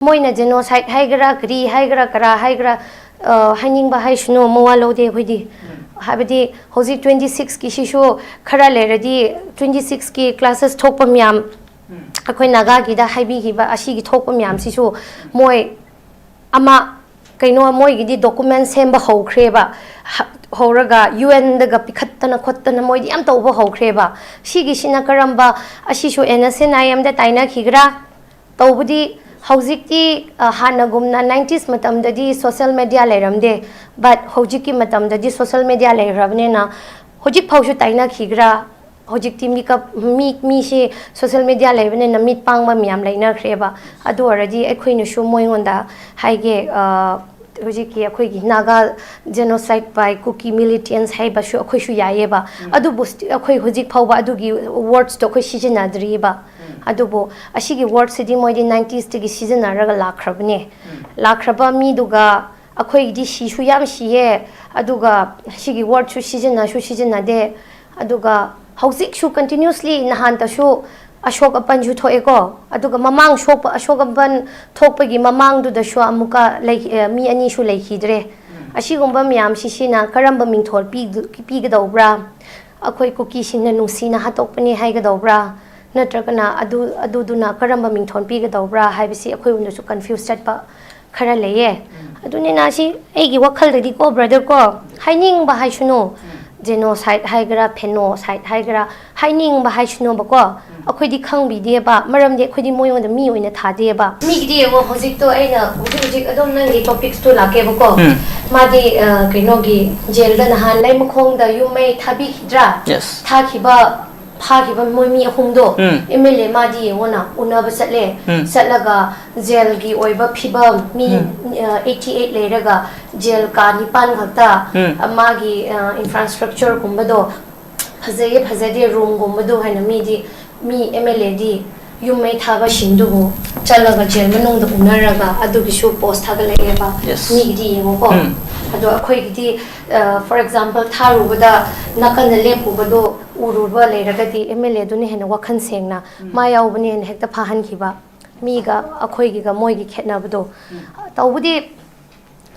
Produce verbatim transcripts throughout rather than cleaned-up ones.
ꯃꯣꯏꯅ genocide ꯍꯥꯏꯒꯦꯔꯥ, ꯀꯔꯤ ꯍꯥꯏꯒꯦꯔꯥ, ꯀꯔꯥ ꯍꯥꯏꯒꯦꯔꯥ, ꯑ, ꯍꯥꯏꯅꯤꯡꯕ ꯍꯥꯏꯁꯅꯨ, ꯃꯋꯥ ꯂꯧꯗꯦ ꯑꯩꯈꯣꯏꯗꯤ꯫ ꯍꯥꯏꯕꯗꯤ ꯍꯧꯖꯤꯛ twenty six ꯀꯤꯁꯤꯁꯨ ꯈꯔ ꯂꯩꯔꯗꯤ twenty six ꯀꯤ classes ꯊꯣꯛꯄ ꯃꯌꯥꯝ, ꯑꯩꯈꯣꯏ ꯅꯥꯒꯥꯒꯤꯗ ꯍꯥꯏꯕꯤꯈꯤꯕ ꯑꯁꯤꯒꯤ ꯊꯣꯛꯄ ꯃꯌꯥꯝꯁꯤꯁꯨ ꯃꯣꯏ ꯑꯃ ꯀꯩꯅꯣ ꯃꯣꯏꯒꯤꯗꯤ document ꯁꯦꯝꯕ ꯍꯧꯈ꯭ꯔꯦꯕ꯫ ꯍ-, ꯍꯧꯔꯒ U N ꯗꯒ ꯄꯤꯈꯠꯇꯅ ꯈꯣꯠꯇꯅ ꯃꯣꯏꯗꯤ ꯌꯥꯝ ꯇꯧꯕ ꯍꯧꯈ꯭ꯔꯦꯕ꯫ ꯁꯤꯒꯤꯁꯤꯅ ꯀꯔꯝꯕ, ꯑꯁꯤꯁꯨ N S N I M ꯗ ꯇꯥꯏꯅꯈꯤꯒ꯭ꯔꯥ? ꯇꯧꯕꯗꯤ ꯍꯧꯖꯤꯛꯇꯤ, ꯑ, ꯍꯥꯟꯅꯒꯨꯝꯅ nineties ꯃꯇꯝꯗꯗꯤ social media ꯂꯩꯔꯝꯗꯦ, but ꯍꯧꯖꯤꯛꯀꯤ ꯃꯇꯝꯗꯗꯤ social media ꯂꯩꯈ꯭ꯔꯕꯅꯤꯅ ꯍꯧꯖꯤꯛ ꯐꯥꯎꯁꯨ ꯇꯥꯏꯅꯈꯤꯒ꯭ꯔꯥ? ꯍꯧꯖꯤꯛꯇꯤ ꯃꯤꯀꯞ, ꯃꯤ, ꯃꯤꯁꯤ social media ꯂꯩꯕꯅꯤꯅ ꯃꯤꯠ ꯄꯥꯡꯕ ꯃꯌꯥꯝ ꯂꯩꯅꯈ꯭ꯔꯦꯕ꯫ ꯑꯗꯨ ꯑꯣꯏꯔꯗꯤ ꯑꯩꯈꯣꯏꯅꯁꯨ ꯃꯣꯏꯉꯣꯟꯗ ꯍꯥꯏꯒꯦ, ꯑ, ꯍꯧꯖꯤꯛꯀꯤ ꯑꯩꯈꯣꯏꯒꯤ Naga genocide by Kuki militants ꯍꯥꯏꯕꯁꯨ ꯑꯩꯈꯣꯏꯁꯨ ꯌꯥꯏꯌꯦꯕ꯫ ꯑꯗꯨꯕꯨ ꯁ꯭ꯇꯤ-, ꯑꯩꯈꯣꯏ ꯍꯧꯖꯤꯛ ꯐꯥꯎꯕ ꯑꯗꯨꯒꯤ words ꯇꯣ ꯑꯩꯈꯣꯏ ꯁꯤꯖꯤꯟꯅꯗ꯭ꯔꯤꯕ꯫ ꯑꯗꯨꯕꯨ ꯑꯁꯤꯒꯤ words ꯁꯤꯗꯤ ꯃꯣꯏꯗꯤ nineties ꯇꯒꯤ ꯁꯤꯖꯤꯟꯅꯔꯒ ꯂꯥꯛꯈ꯭ꯔꯕꯅꯦ꯫ ꯂꯥꯛꯈ꯭ꯔꯕ ꯃꯤꯗꯨꯒ ꯑꯩꯈꯣꯏꯒꯤꯗꯤ ꯁꯤꯁꯨ ꯌꯥꯝ ꯁꯤꯌꯦ, ꯑꯗꯨꯒ ꯁꯤꯒꯤ word ꯁꯨ ꯁꯤꯖꯤꯟꯅꯁꯨ ꯁꯤꯖꯤꯟꯅꯗꯦ꯫ ꯑꯗꯨꯒ ꯍꯧꯖꯤꯛꯁꯨ continuously ꯅꯍꯥꯟꯇꯁꯨ ꯑꯁꯣꯛ ꯑꯄꯟꯁꯨ ꯊꯣꯛꯑꯦꯀꯣ꯫ ꯑꯗꯨꯒ ꯃꯃꯥꯡ ꯁꯣꯛꯄ, ꯑꯁꯣꯛ ꯑꯄꯟ ꯊꯣꯛꯄꯒꯤ ꯃꯃꯥꯡꯗꯨꯗꯁꯨ ꯑꯃꯨꯛꯀ ꯂꯩ-, ꯑ, ꯃꯤ ꯑꯅꯤꯁꯨ ꯂꯩꯈꯤꯗ꯭ꯔꯦ꯫ ꯑꯁꯤꯒꯨꯝꯕ ꯃꯌꯥꯝꯁꯤ ꯁꯤꯅ ꯀꯔꯝꯕ ꯃꯤꯡꯊꯣꯜ ꯄꯤꯒ-, ꯄꯤꯒꯗꯧꯕ꯭ꯔꯥ? ꯑꯩꯈꯣꯏ ꯀꯨꯀꯤꯁꯤꯡꯅ ꯅꯨꯡꯁꯤꯅ ꯍꯥꯠꯇꯣꯛꯄꯅꯤ ꯍꯥꯏꯒꯗꯧꯕ꯭ꯔꯥ? ꯅꯠꯇ꯭ꯔꯒꯅ ꯑꯗꯨ, ꯑꯗꯨꯗꯨꯅ ꯀꯔꯝꯕ ꯃꯤꯡꯊꯣꯜ ꯄꯤꯒꯗꯧꯕ꯭ꯔꯥ ꯍꯥꯏꯕꯁꯤ ꯑꯩꯈꯣꯏꯉꯣꯟꯗꯁꯨ confuse ꯆꯠꯄ ꯈꯔ ꯂꯩꯌꯦ꯫ ꯑꯗꯨꯅꯤꯅ ꯁꯤ ꯑꯩꯒꯤ ꯋꯥꯈꯜꯗꯗꯤꯀꯣ, brother ꯀꯣ, ꯍꯥꯏꯅꯤꯡꯕ ꯍꯥꯏꯁꯅꯨ, genocide ꯍꯥꯏꯒꯦꯔꯥ, phenocide ꯍꯥꯏꯒꯦꯔꯥ, ꯍꯥꯏꯅꯤꯡꯕ ꯍꯥꯏꯁꯅꯣꯕꯀꯣ, ꯑꯩꯈꯣꯏꯗꯤ ꯈꯪꯕꯤꯗꯦꯕ, ꯃꯔꯝꯗꯤ ꯑꯩꯈꯣꯏꯗꯤ ꯃꯣꯏꯉꯣꯟꯗ ꯃꯤ ꯑꯣꯏꯅ ꯊꯥꯗꯦꯕ꯫ ꯃꯤꯒꯤꯗꯤ ꯌꯦꯡꯉꯣ, ꯍꯧꯖꯤꯛꯇꯣ ꯑꯩꯅ ꯍꯧꯖꯤꯛ ꯍꯧꯖꯤꯛ ꯑꯗꯨꯝ ꯅꯪꯒꯤ topics ꯇꯣ ꯂꯥꯛꯀꯦꯕꯀꯣ꯫ ꯃꯥꯗꯤ, ꯑ, ꯀꯩꯅꯣꯒꯤ jail ꯗ ꯅꯍꯥꯟ ꯂꯩꯃꯈꯣꯡꯗ ꯌꯨꯝ ꯃꯩ ꯊꯥꯕꯤꯈꯤꯗ꯭ꯔꯥ? Yes. ꯊꯥꯈꯤꯕ, ꯐꯥꯈꯤꯕ ꯃꯣꯏ ꯃꯤ ꯑꯍꯨꯝꯗꯣ, M L A ꯃꯥꯗꯤ ꯌꯦꯡꯉꯣꯅ ꯎꯅꯕ ꯆꯠꯂꯦ꯫ ꯆꯠꯂꯒ jail ꯒꯤ ꯑꯣꯏꯕ ꯐꯤꯕꯝ, ꯃꯤ, ꯑ, eighty eight ꯂꯩꯔꯒ jail ꯀꯥ ꯅꯤꯄꯥꯟ ꯈꯛꯇ, ꯑ, ꯃꯥꯒꯤ, ꯑ, infrastructure ꯒꯨꯝꯕꯗꯣ ꯐꯖꯩꯌꯦ ꯐꯖꯗꯦ, room ꯒꯨꯝꯕꯗꯣ ꯍꯥꯏꯅ ꯃꯤꯗꯤ, ꯃꯤ M L A ꯗꯤ ꯌꯨꯝ ꯃꯩ ꯊꯥꯕꯁꯤꯡꯗꯨꯕꯨ ꯆꯠꯂꯒ jail ꯃꯅꯨꯡꯗ ꯎꯅꯔꯒ ꯑꯗꯨꯒꯤꯁꯨ post ꯊꯥꯒꯠꯂꯛꯑꯦꯕ꯫ Yes. ꯃꯤꯒꯤꯗꯤ ꯌꯦꯡꯉꯣꯀꯣ꯫ ꯑꯗꯣ ꯑꯩꯈꯣꯏꯒꯤꯗꯤ, ꯑ, for example, ꯊꯥꯔꯨꯕꯗ ꯅꯥꯀꯟꯗ ꯂꯦꯞꯄꯨꯕꯗꯣ ꯎꯔꯨꯕ ꯂꯩꯔꯒꯗꯤ M L A ꯗꯨꯅ ꯍꯦꯟꯅ ꯋꯥꯈꯜ ꯁꯦꯡꯅ ꯃꯥ ꯌꯥꯎꯕꯅꯦꯅ ꯍꯦꯛꯇ ꯐꯥꯍꯟꯈꯤꯕ꯫ ꯃꯤꯒ ꯑꯩꯈꯣꯏꯒꯤꯒ ꯃꯣꯏꯒꯤ ꯈꯦꯠꯅꯕꯗꯣ꯫ ꯇꯧꯕꯗꯤ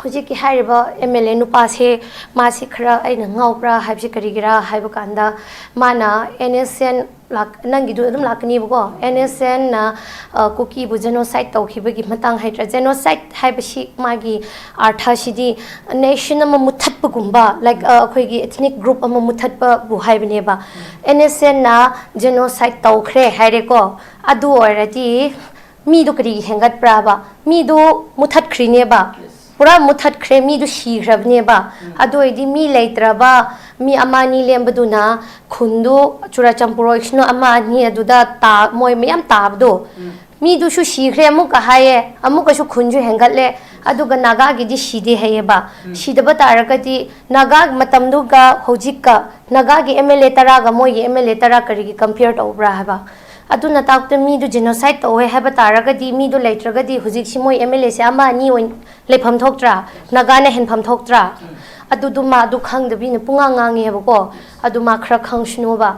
ꯍꯧꯖꯤꯛꯀꯤ ꯍꯥꯏꯔꯤꯕ ꯑꯦꯝ ꯑꯦꯜ ꯑꯦ ꯅꯨꯄꯥꯁꯦ, ꯃꯥꯁꯤ ꯈꯔ ꯑꯩꯅ ꯉꯥꯎꯕ꯭ꯔꯥ ꯍꯥꯏꯕꯁꯤ ꯀꯔꯤꯒꯤꯔꯥ ꯍꯥꯏꯕ ꯀꯥꯟꯗ, ꯃꯥꯅ ꯑꯦꯟ ꯑꯦꯁ ꯑꯦꯟ ꯅꯪꯒꯤꯗꯨ ꯑꯗꯨꯝ ꯂꯥꯛꯀꯅꯤꯕꯀꯣ, ꯑꯦꯟ ꯑꯦꯁ ꯑꯦꯟꯅ ꯀꯨꯀꯤꯕꯨ ꯖꯦꯅꯣꯁꯥꯏꯠ ꯇꯧꯈꯤꯕꯒꯤ ꯃꯇꯥꯡ ꯍꯥꯏꯇ꯭ꯔꯥ, ꯖꯦꯅꯣꯁꯥꯏꯠ ꯍꯥꯏꯕꯁꯤ ꯃꯥꯒꯤ ꯑꯥꯔꯊꯁꯤꯗꯤ ꯅꯦꯁꯟ ꯑꯃ ꯃꯨꯠꯊꯠꯄꯒꯨꯝꯕ, ꯂꯥꯏꯛ ꯑꯩꯈꯣꯏꯒꯤ ꯏꯊꯅꯤꯛ ꯒ꯭ꯔꯨꯞ ꯑꯃ ꯃꯨꯠꯊꯠꯄꯕꯨ ꯍꯥꯏꯕꯅꯦꯕ꯫ ꯑꯦꯟ ꯑꯦꯁ ꯑꯦꯟꯅ ꯖꯦꯅꯣꯁꯥꯏꯠ ꯇꯧꯈ꯭ꯔꯦ ꯍꯥꯏꯔꯦꯀꯣ, ꯑꯗꯨ ꯑꯣꯏꯔꯗꯤ ꯃꯤꯗꯣ ꯀꯔꯤꯒꯤ ꯍꯦꯟꯒꯠꯄ꯭ꯔꯥꯕ? ꯃꯤꯗꯣ ꯃꯨꯠꯊꯠꯈ꯭ꯔꯤꯅꯦꯕ, ꯄꯨꯔꯥ ꯃꯨꯠꯊꯠꯈ꯭ꯔꯦ, ꯃꯤꯗꯣ ꯁꯤꯈ꯭ꯔꯕꯅꯦꯕ꯫ ꯑꯗꯨ ꯑꯣꯏꯔꯗꯤ ꯃꯤ ꯂꯩꯇ꯭ꯔꯕ, ꯃꯤ ꯑꯃ ꯑꯅꯤ ꯂꯦꯝꯕꯗꯨꯅ ꯈꯨꯟꯗꯨ, ꯆꯨꯔꯥꯆꯥꯟꯄꯨꯔ ꯑꯣꯏꯁꯅꯨ, ꯑꯃ ꯑꯅꯤ ꯑꯗꯨꯗ ꯇꯥ-, ꯃꯣꯏ ꯃꯌꯥꯝ ꯇꯥꯕꯗꯣ, ꯃꯤꯗꯨꯁꯨ ꯁꯤꯈ꯭ꯔꯦ ꯑꯃꯨꯛꯀ ꯍꯥꯏꯌꯦ, ꯑꯃꯨꯛꯀꯁꯨ ꯈꯨꯟꯁꯨ ꯍꯦꯟꯒꯠꯂꯦ꯫ ꯑꯗꯨꯒ ꯅꯥꯒꯥꯒꯤꯗꯤ ꯁꯤꯗꯦ ꯍꯥꯏꯌꯦꯕ꯫ ꯁꯤꯗꯕ ꯇꯥꯔꯒꯗꯤ ꯅꯥꯒꯥ ꯃꯇꯝꯗꯨꯒ ꯍꯧꯖꯤꯛꯀ, ꯅꯥꯒꯥꯒꯤ ꯑꯦꯝ ꯑꯦꯜ ꯑꯦ ꯇꯔꯥꯒ ꯃꯣꯏꯒꯤ ꯑꯦꯝ ꯑꯦꯜ ꯑꯦ ꯇꯔꯥ ꯀꯔꯤꯒꯤ ꯀꯝꯄꯤꯌꯔ ꯇꯧꯕ꯭ꯔꯥ ꯍꯥꯏꯕ? ꯑꯗꯨꯅ ꯇꯥꯛꯄꯗ ꯃꯤꯗꯨ ꯖꯦꯅꯣꯁꯥꯏꯠ ꯇꯧꯋꯦ ꯍꯥꯏꯕ ꯇꯥꯔꯒꯗꯤ, ꯃꯤꯗꯨ ꯂꯩꯇ꯭ꯔꯒꯗꯤ ꯍꯧꯖꯤꯛꯁꯤ ꯃꯣꯏ ꯑꯦꯝ ꯑꯦꯜ ꯑꯦꯁꯦ ꯑꯃ ꯑꯅꯤ ꯑꯣꯏꯅ ꯂꯩꯐꯝ ꯊꯣꯛꯇ꯭ꯔꯥ? ꯅꯥꯒꯥꯅ ꯍꯦꯟꯐꯝ ꯊꯣꯛꯇ꯭ꯔꯥ? ꯑꯗꯨꯗꯨ ꯃꯥ ꯑꯗꯨ ꯈꯪꯗꯕꯤꯅ ꯄꯨꯡꯉꯥꯡ ꯉꯥꯡꯉꯦꯕꯀꯣ꯫ ꯑꯗꯨ ꯃꯥ ꯈꯔ ꯈꯪꯁꯅꯨꯕ꯫